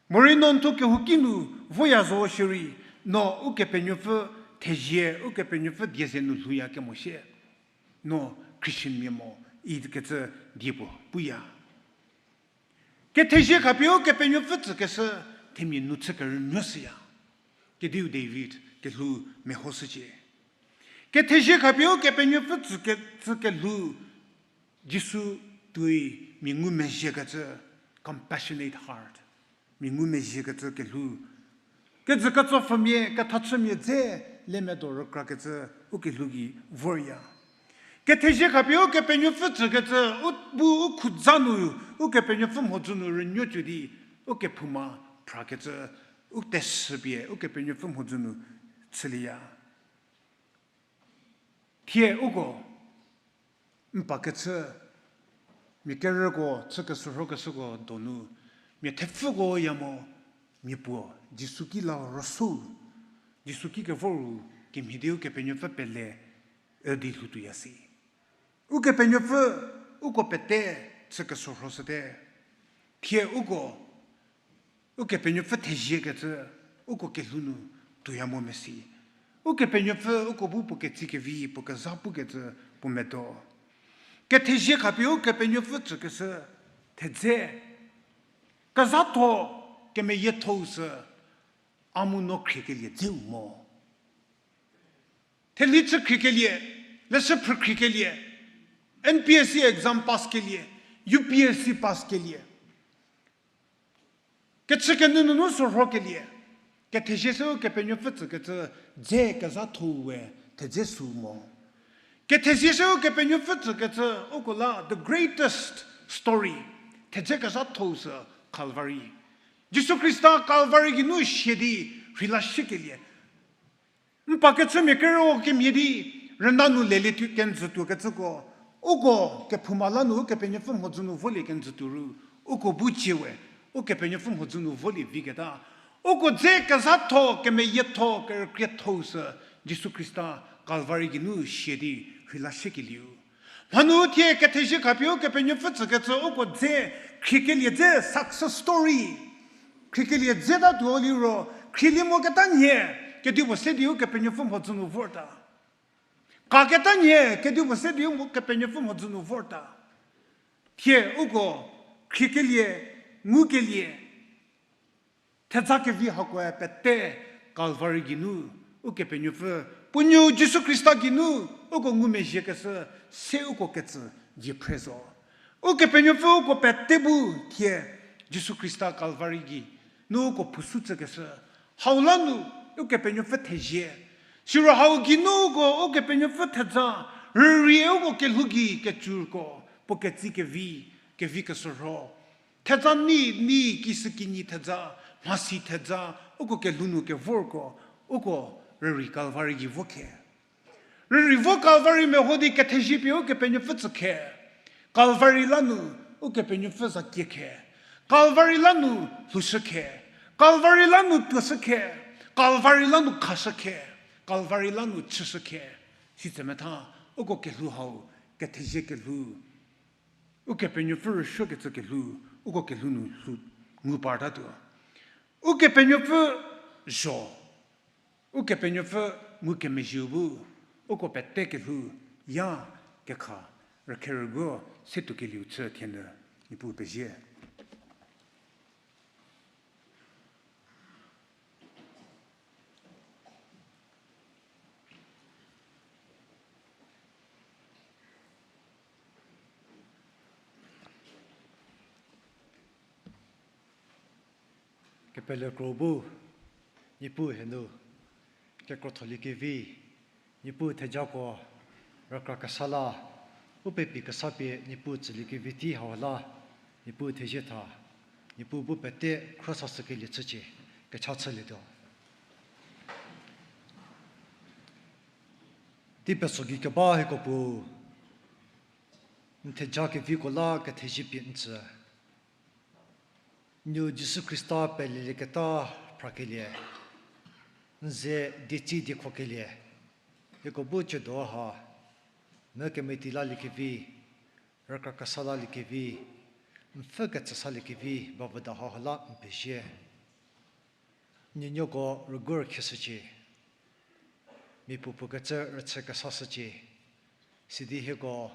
morei no n thuo kehouki nu voya zo shierei, no Ukepenuopfü thezie, Ukepenuopfü die ze nu lhouya kemo sie, no Christian mia mo ikecü die puo puya. Kethezie khapie Ukepenuopfü tsükeshü themia nu chü kerünuo shüya. Kediu David kelhou mehoshücie. Kethezie khapie Ukepenuopfü tsüke-, tsü kelhou, Jisu tuoi mia ngumezhiekecü, compassionate heart, mia ngumezhiekecü kelhou. Kejü ketso pfümia, kethachümia dze le medo rükrakecü, u kelhou gei vorya. Kethezie khapie Ukepenuopfü tsükecü, u bu u khutsa nu, Ukepenuopfü mhodzü nu rünuotuo di, ukephouma phrakecü, u teshü pie Ukepenuopfü mhodzü nu chülieya. Thie uko n pa kechü, mia kerüko chü keshürhokeshüko donu, mia thepfüko ya mo, mia puo Jisu ki la rüso, Jisu ki kevor ru kemhie di Ukepenuopfü pele, ü di lhoutuoya si. Ukepenuopfü uko pete chü keshürhoshüte. Thie uko Ukepenuopfü theziekecü, uko kelhou nu tuoya mo mesi. Ukepenuopfü uko bu puo ketsi kevi, puo kezha pukecü puo medo. Kethezie khapie Ukepenuopfü tsükeshü thedze. Kezhatho kemeyiethou sü a mu no khriekelie dzeu mo. Theli chü khriekelie, leshü phrü khriekelie, N P S C exam pass kelie, U P S C pass kelie. Kechü kenunu nu sürhokelie, kethezie se Ukepenuopfü tsükecü dze kezhatho we thedze sü mo. Kethezie se Ukepenuopfü tsükecü uko la the greatest story, thedze kezhatho sü Calvary. Jisu Khrista Calvary geinu sia di rheila shükelie. N pa kechümia kerüko kemhie di, rüna nu lelie tuo kenjütuo kecüko, uko kephouma la nu Ukepenuopfü mhodzü nu volie kenjütuo ru, uko bu cie we, Ukepenuopfü mhodzü nu volie viketa. Uko dze kezhatho, kemeyietho, kerükrietho sü Jisu Khrista Calvary geinu sia di rheila shiekelieu. Mhanu thie kethezie khapie Ukepenuopfü tsükecü uko dze, khriekelie dze success story. Khriekelie dze ta tuo liro, khrielie moketa nhie, kedipuo se di Ukepenuopfü mhodzü nu vorta. Kaketa nhie, kedipuo se di Ukepenuopfü mhodzü nu vorta. Thie uko, khriekelie, ngukelie, thedza kevi hakoe pete Calvary geinu, Ukepenuopfü, puo nuo Jisu Khrista geinu, uko ngumezhiekeshü, se uko ketsü vie phre zo. Ukepenuopfü uko pete bu thie Jisu Khrista Calvary gei nu uko phusu tsükeshü. Hau la nu Ukepenuopfü thezie. Siro hau geinu uko Ukepenuopfü thedza, rürie uko kelhou gei kecüko, puo ketsi kevi, kevi keshürho. Thedza ni, ni, kishükinyi thedza, mhasi thedza, uko kelhou nu kevorko, uko rürei Calvary gei vo khe. Rürei vo Calvary meho di kethezie pie Ukepenuopfü tsü khe. Calvary la nu Ukepenuopfü za kie khe. Calvary la nu lhoushü khe. Calvary la nu tuoshü khe. Calvary la nu khashü khe, Calvary la nu chüshü khe, sitse metha, uko kelhou hau, kethezie kelhou, Ukepenuopfü rüsuokecü kelhou, uko kelhou nu lhou ngu partatuo. Ukepenuopfü zho, Ukepenuopfü ngukemezhieu bu, uko pete kelhou ya kekha rükherüguo se tuokelieu chü thienyü Niepuu pezie. Kepele kro bu, Niepuu hie nu, kekrotholie kevi, Niepuu thejako, rükra kesa la, u pepi kesa pie Niepuu tsülie kevi tei hau la, Niepuu thezie tha, Niepuu bu pete khro sashükelie chücie, kecha chülietuo. Tei peso gei keba hieko Puo, n theja keviko la kethezie pie n tsü. N nuo Jisu Khrista pelelieketa phrakelie, n ze dietsi diekhokelie, hieko bu ciedo ha, mha kemeti laliekevi, rükra kesa laliekevi, n pfhü ketsü saliekevi ba vüda hau la n pezie. N nuoko rügu rükheshücie, mia puopuo kecü rüchü kesashücie, sidi hieko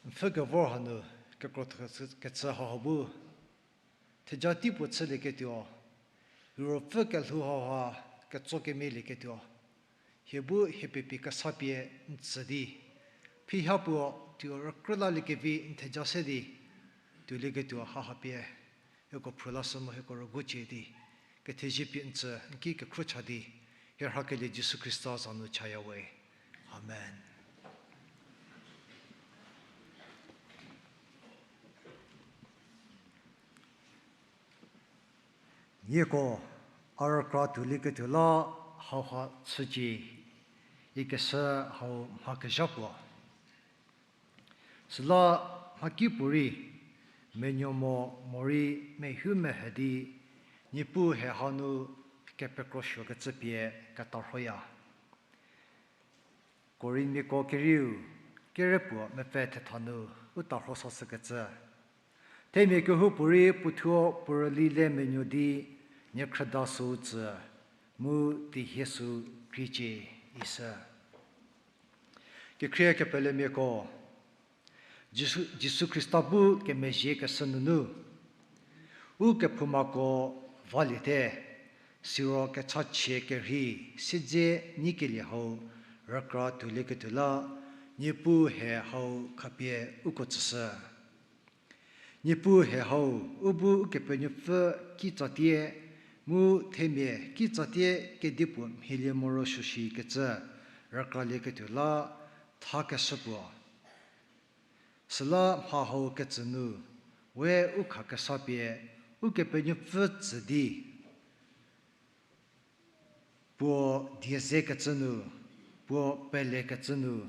n pfhü kevor hanu kekro kecü hau bu, theja tei puo chülieketuo, Ruopfü kelhou hauha ketso kemialieketuo, hie bu hie pepi kesa pie n tsü di, phiha puo tuo rükrü laliekevi n theja se di, tuolieketuo haha pie, hieko phrü lashü mu hieko rügucie di, kethezie pie n tsü n ki kekhro cha di, hie rhakelie Jisu Khrista za nu chaya we. Amen. Nieko, a rükra tuolieketuo la hauha chücie, ikeshü hau mha kezha puo. Süla mhakipuorei, menuo mo morei mehu mehe di, Niepuu hie hanu kepekrosuokecü pie ketarhoya. Korinmiako kerieu, kerepuo mepfü thetha nu u tarho sashükecü. Themia kehoupuorei puothuo puo rüli le menuo di, niekhrüda süu tsü, mu tihie süu kriecie, isü. Kekhrie kepelemiako, Jisu, Jisu Khrista bu kemezhiekeshü nunu, u kephoumako valiete, siro kechachie kerhei siedze nyikelie hau rükra tuolieketuo la, Niepuu hie hau khapie uko tsüshü. Niepuu hie hau, u bu Ukepenuopfü kitsatie, mu themia kitsatie kedipuo mhilie morosuo shikecü rükralieketuo la thakeshü puo. Süla mha hau ketsü nu, we u khakesa pie, Ukepenuopfü tsü di, puo die zekecü nu, puo pelekecü nu,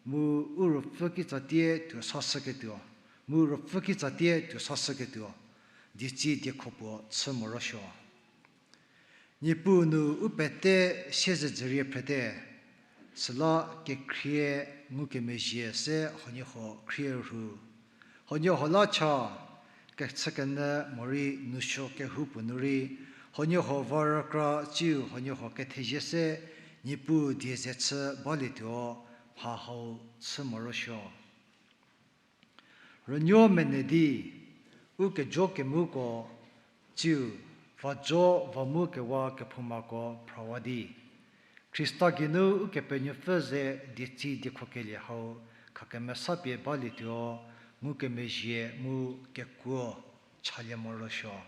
mu u ruopfü kitsatie tuo sashüketuo, mu ruopfü kitsatie tuo sashüketuo, dietsi diekho puo chü morosuo. Niepuu nu u pete siezedzürie phrete, süla kekhrie ngukemezhie se huoniehuo khrie rhu. Huoniehuo la cha, kechükenyü morei nousuo kehoupuo nu rei, huoniehuo va rükra tsiu huoniehuo kethezie se, Niepuu die ze chü balietuo, mha hau chü morosuo. Rünuo mene di, u kejo kemuko, tsiu, va jo va mu kewa kephoumako phrawa di, Khrista geinu Ukepenuopfü ze dietsi diekhokelie hau khakemesa pie balietuo, ngukemezhie mu kekuo chalie morosuo.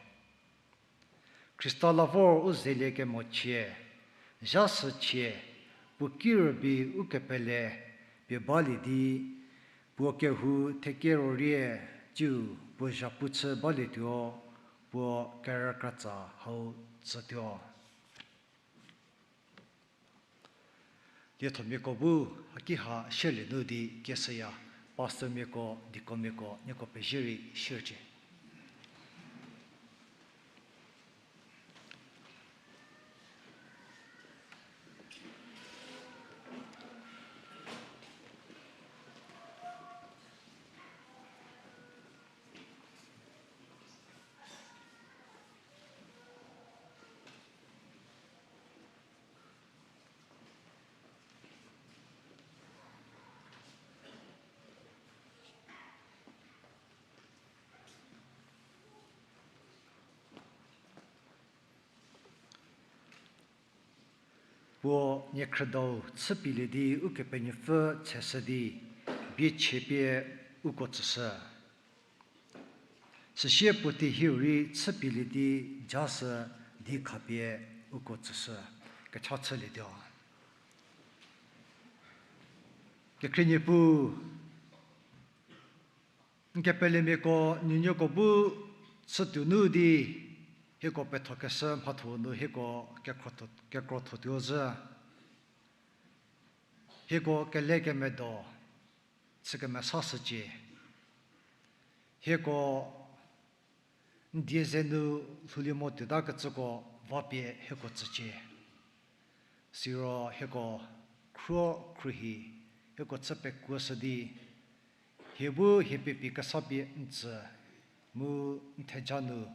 Khrista la vor u zelie kemochie, zha shüchie, puo ki rübei u kepele pie balie di, puo kehou thekie rorie, tsiu puo zhapu chü balietuo, puo kerükratsa hau tsütuo. Liethomiako bu haki ha share nu di kieshüya, pastormiako, deaconmiako, nieko pezie rei share cie. Puo niekhrüdau chüpielie di Ukepenuopfü tseshü di, bie chie pie uko tsüshü. Süsie puo tehiu rei chüpielie di jashü di khapie uko tsüshü. Kecha chülietuo. Kekhrie Niepuu, n kepelemiako nuonuoko bu chütuo nu di, hieko pethokeshü mhatho nu hieko kekrotho, kekrothotuo zhü. Hieko kelekemedo chü kemesashücie. Hieko n die ze nu lhoulie mo tuota kecüko vapie hieko tsücie. Siro hieko khruo khruohi hieko chü pekuoshü di, hie bu hie pepi kesa pie n tsü, mu n theja nu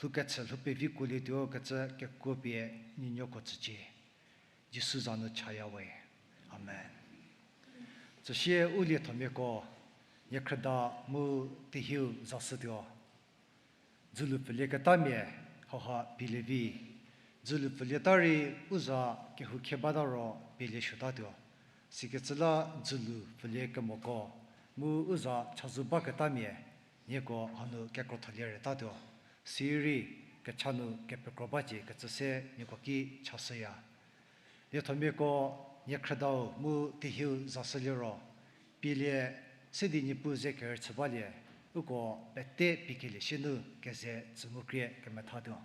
lhoukechü lhou pevikuolietuo kecü kekuo pie nuonuoko tsücie. Jisu za nu chaya we. Amen. Tsüsie u liethomiako niekhrüda mu tehiu zashütuo. Dzülu pfülieketamia hauha pielie vi. Dzülu pfülieta rei u za kehoukhie bata ro pielie suotatuo. Sikecü la dzülu pfülie kemoko mu u za chazou baketamia, nieko hanu kekrotholie retatuo. Sirei kecha nu kepekro bacie kecü se nieko ki chashüya. Liethomiako niekhrüdau mu tehiu zashüliro, pielie se di Niepuu ze kerüchü balie, uko pete pikelie sie nu keze tsü mu krie kemethatuo.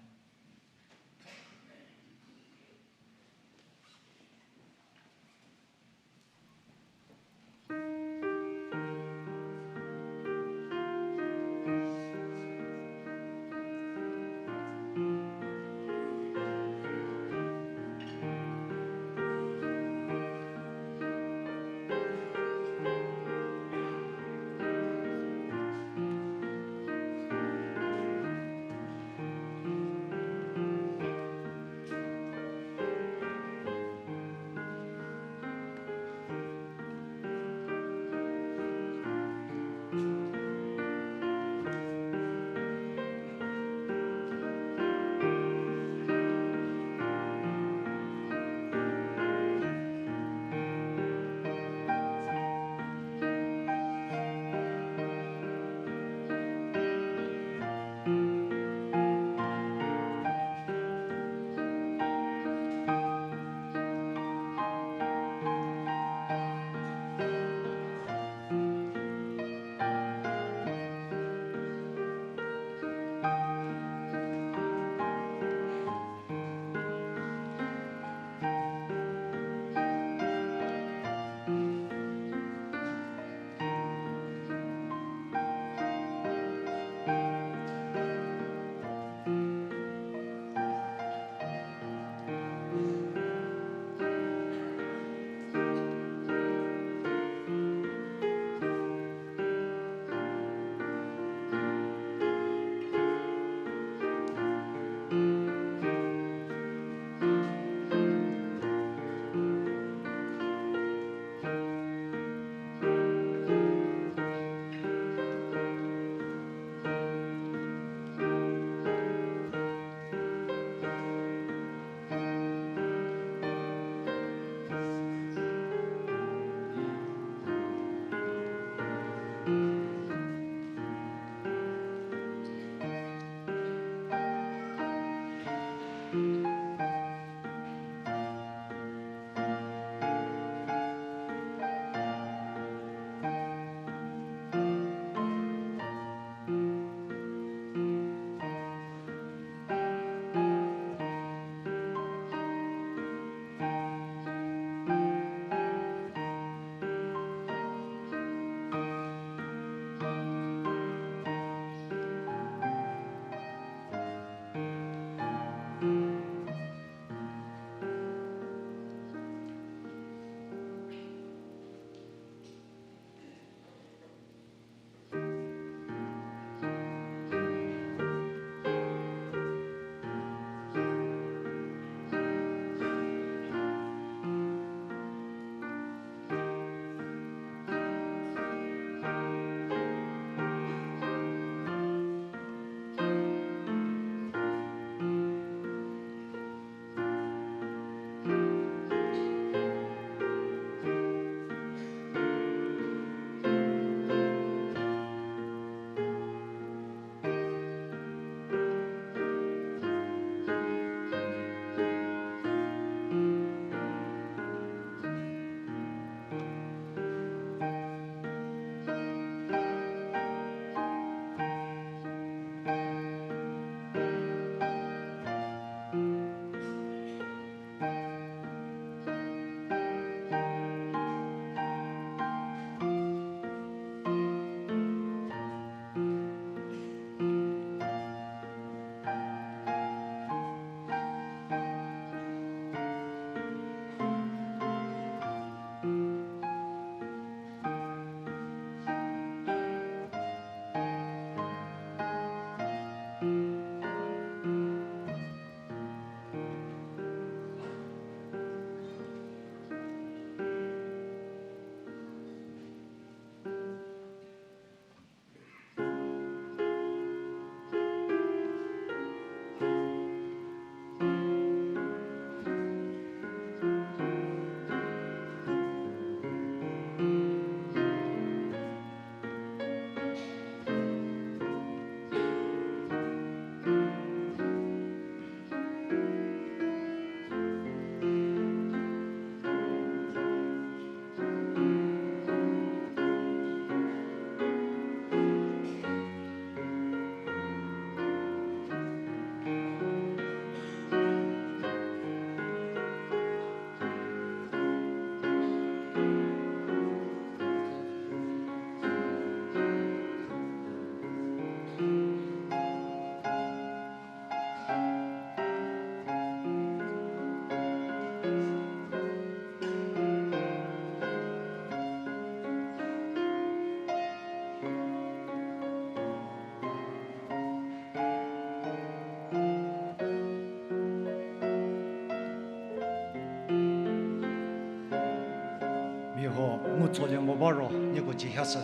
Ngu tsolie mo ba ro, nieko cie hashü.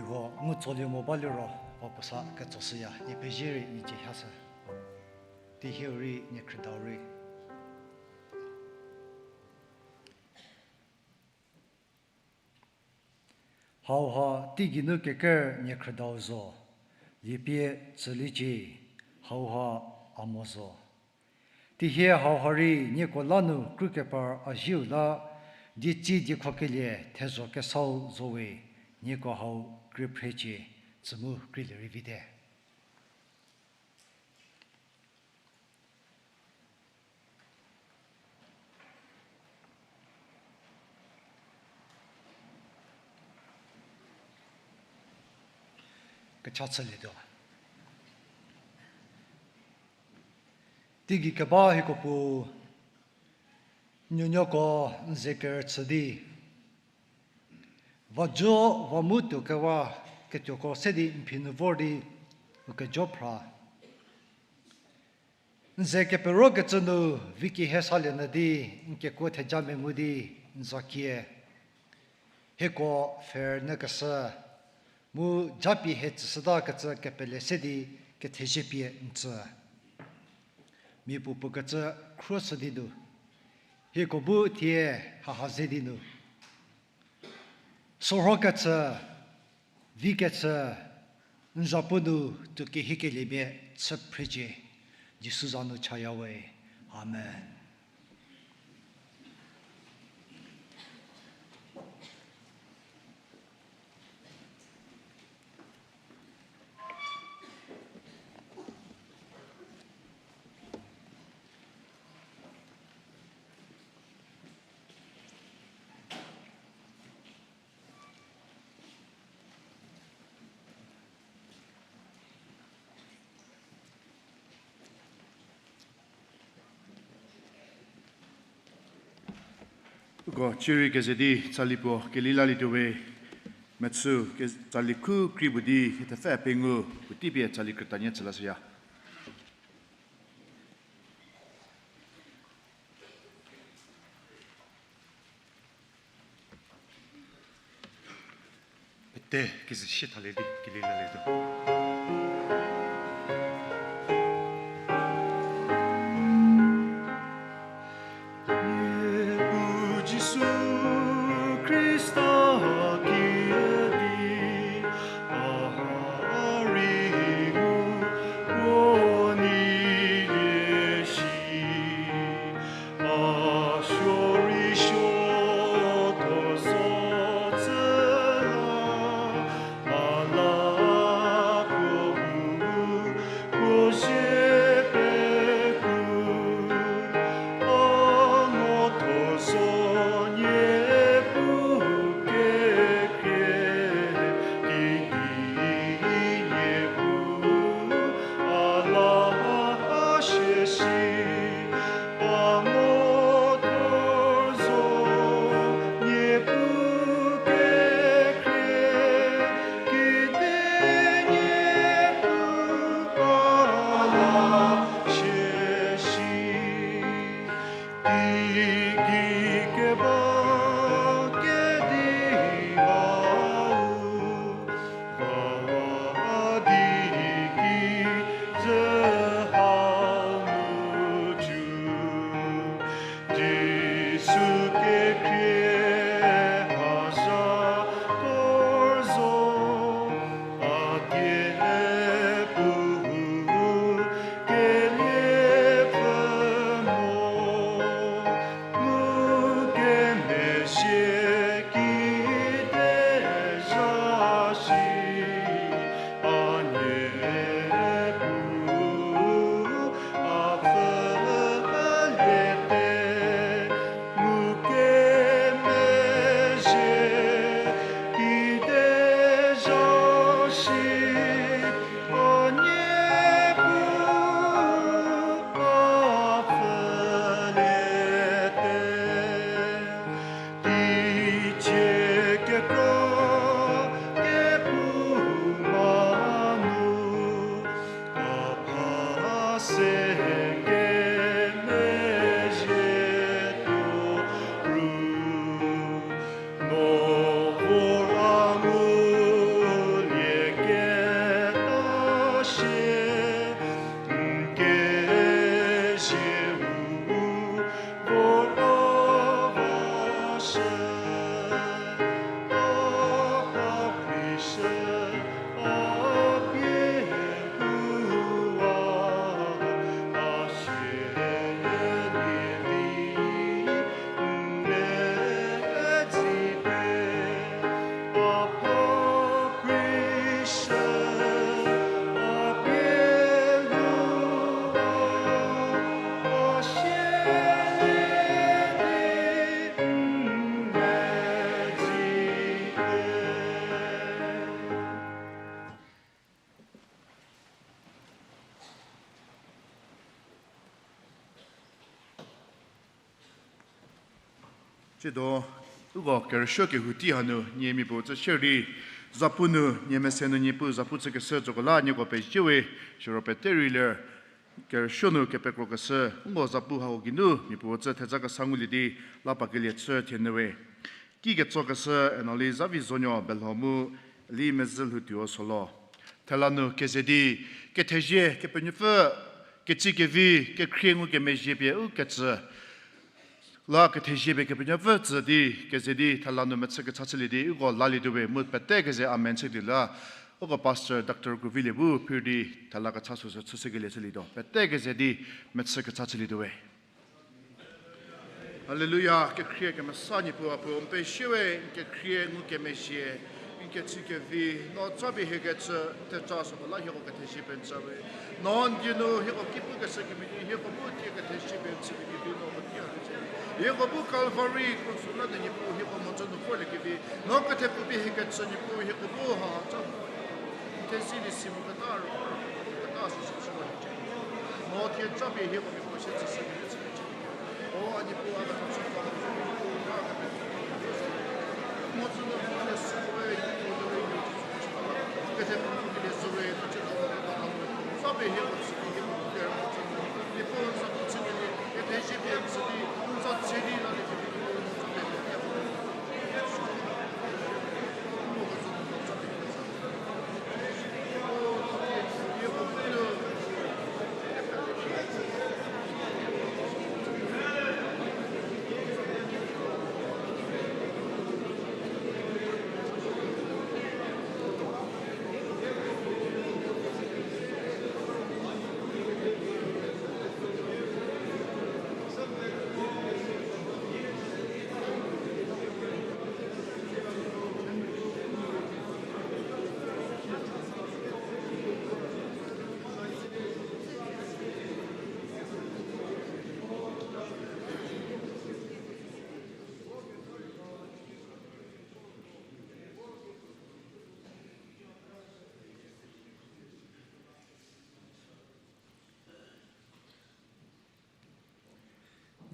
Vo ngu tsolie mo baliro, va puo sa ketsoshüya, nie pezie rei nie cie hashü. Teihieu rei nie khrüdau rei. Hauha teigeinu keker nie khrüdau zo, liepie tsüliecie, hauha a mo zo. Tihie hauha rei nieko la nu krükepar a zieu la, dietsi diekhokelie thezho kesau zo we, nieko hau krie phrecie, tsü mu krielie rei vite. Kecha chülietuo. Teigei keba hieko pu nuonuoko n ze kerüchü di, va jo va mu tuo kewa ketuoko se di n phi nu vor di u kejo phra. N ze keperokecü nu vi kehie salie nyü di n kekuo theja mengu di n za kie. Hieko pfhe nyü keshü, mu japie hie tsüshütakecü kepele se di kethezie pie n tsü. Mia puo puo kecü khruoshü di nu, hieko bu thie haha ze di nu sorhokecü, vikecü, n zapu nu tuo kehiekeliemia chü phrecie, Jisu za nu chaya we. Amen. Uko cierei keze di tsali puo kelila lietuo we, mechü ke-, tsali khu krie puo di hie thepfü pengou puotei pie tsali krütanie chü lashüya. Pete kezü sie thalie di kelila lietuo. Jisu Khrista kiüdi, a rei ngu puo nei lie shi, a suo rei suo tuo zo tsü la, a la puo bu puo zie pekru, a mo tuo zo nie pu Siedo, uko kerüsuo kehou tei hanu nie mia puo tsü share di, zapu nu nie mese nu Niepuu zapu chükeshü tsüko la nieko pezie we, siro pete rei ler kerüsuo nu kepekrokeshü, uko zapu hau geinu mia puo tsü theja kesa ngulie di, la pakelie chü thienyü we. Ki ketsokeshü Enoli Zavizonuo Belho mu Eli Mezülhoutuo Solo. Thela nu keze di, kethezie, Kepenuopfü, ketsie kevi, kekhrie ngukemezhie pie u ketsü. La kethezie pie Kepenuopfü tsü di, keze di, thela nu mechü kecha chülie di, uko lalietuo we, mu pete keze amen chülie la, uko Pastor Doctor Kuvilie bu phir di, thela kecha süsü chüshükelie chülietuo. Pete keze di, mechü kecha chülietuo we. Haleluya, kekhrie kemesa Niepuu a Puo, n pezie we, n kekhrie ngukemezhie, n ketsie kevi, no tsapie hiekecü, n theja süko la hieko kethezie pie n tsü we. No n die nu hieko ki pukeshü kemhie di, hieko bu thie kethezie pie n tsükelie di no ko ki a. Hieko bu Calvary krus la di Niepuu hieko mhodzü nu vorliekevi, no kethekhupie hiekecü Niepuu hieko bu ha cha. N thezie di si mu keta ro, keta süsü chü. No thie tsapie hieko mia puo sie tsüshükelie chü. O a Niepuu a ketha chü ka,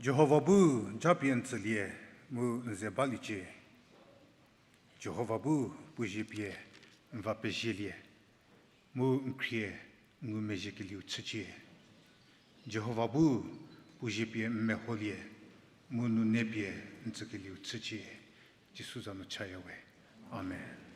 Jihova bu japie n tsülie mu n ze baliecie. Jihova bu puo zie pie n va pezielie, mu n khrie ngumezhiekelieu chücie. Jihova bu puo zie pie n meholie, mu nune pie n tsükelieu chücie. Jisu za nu chaya we. Amen.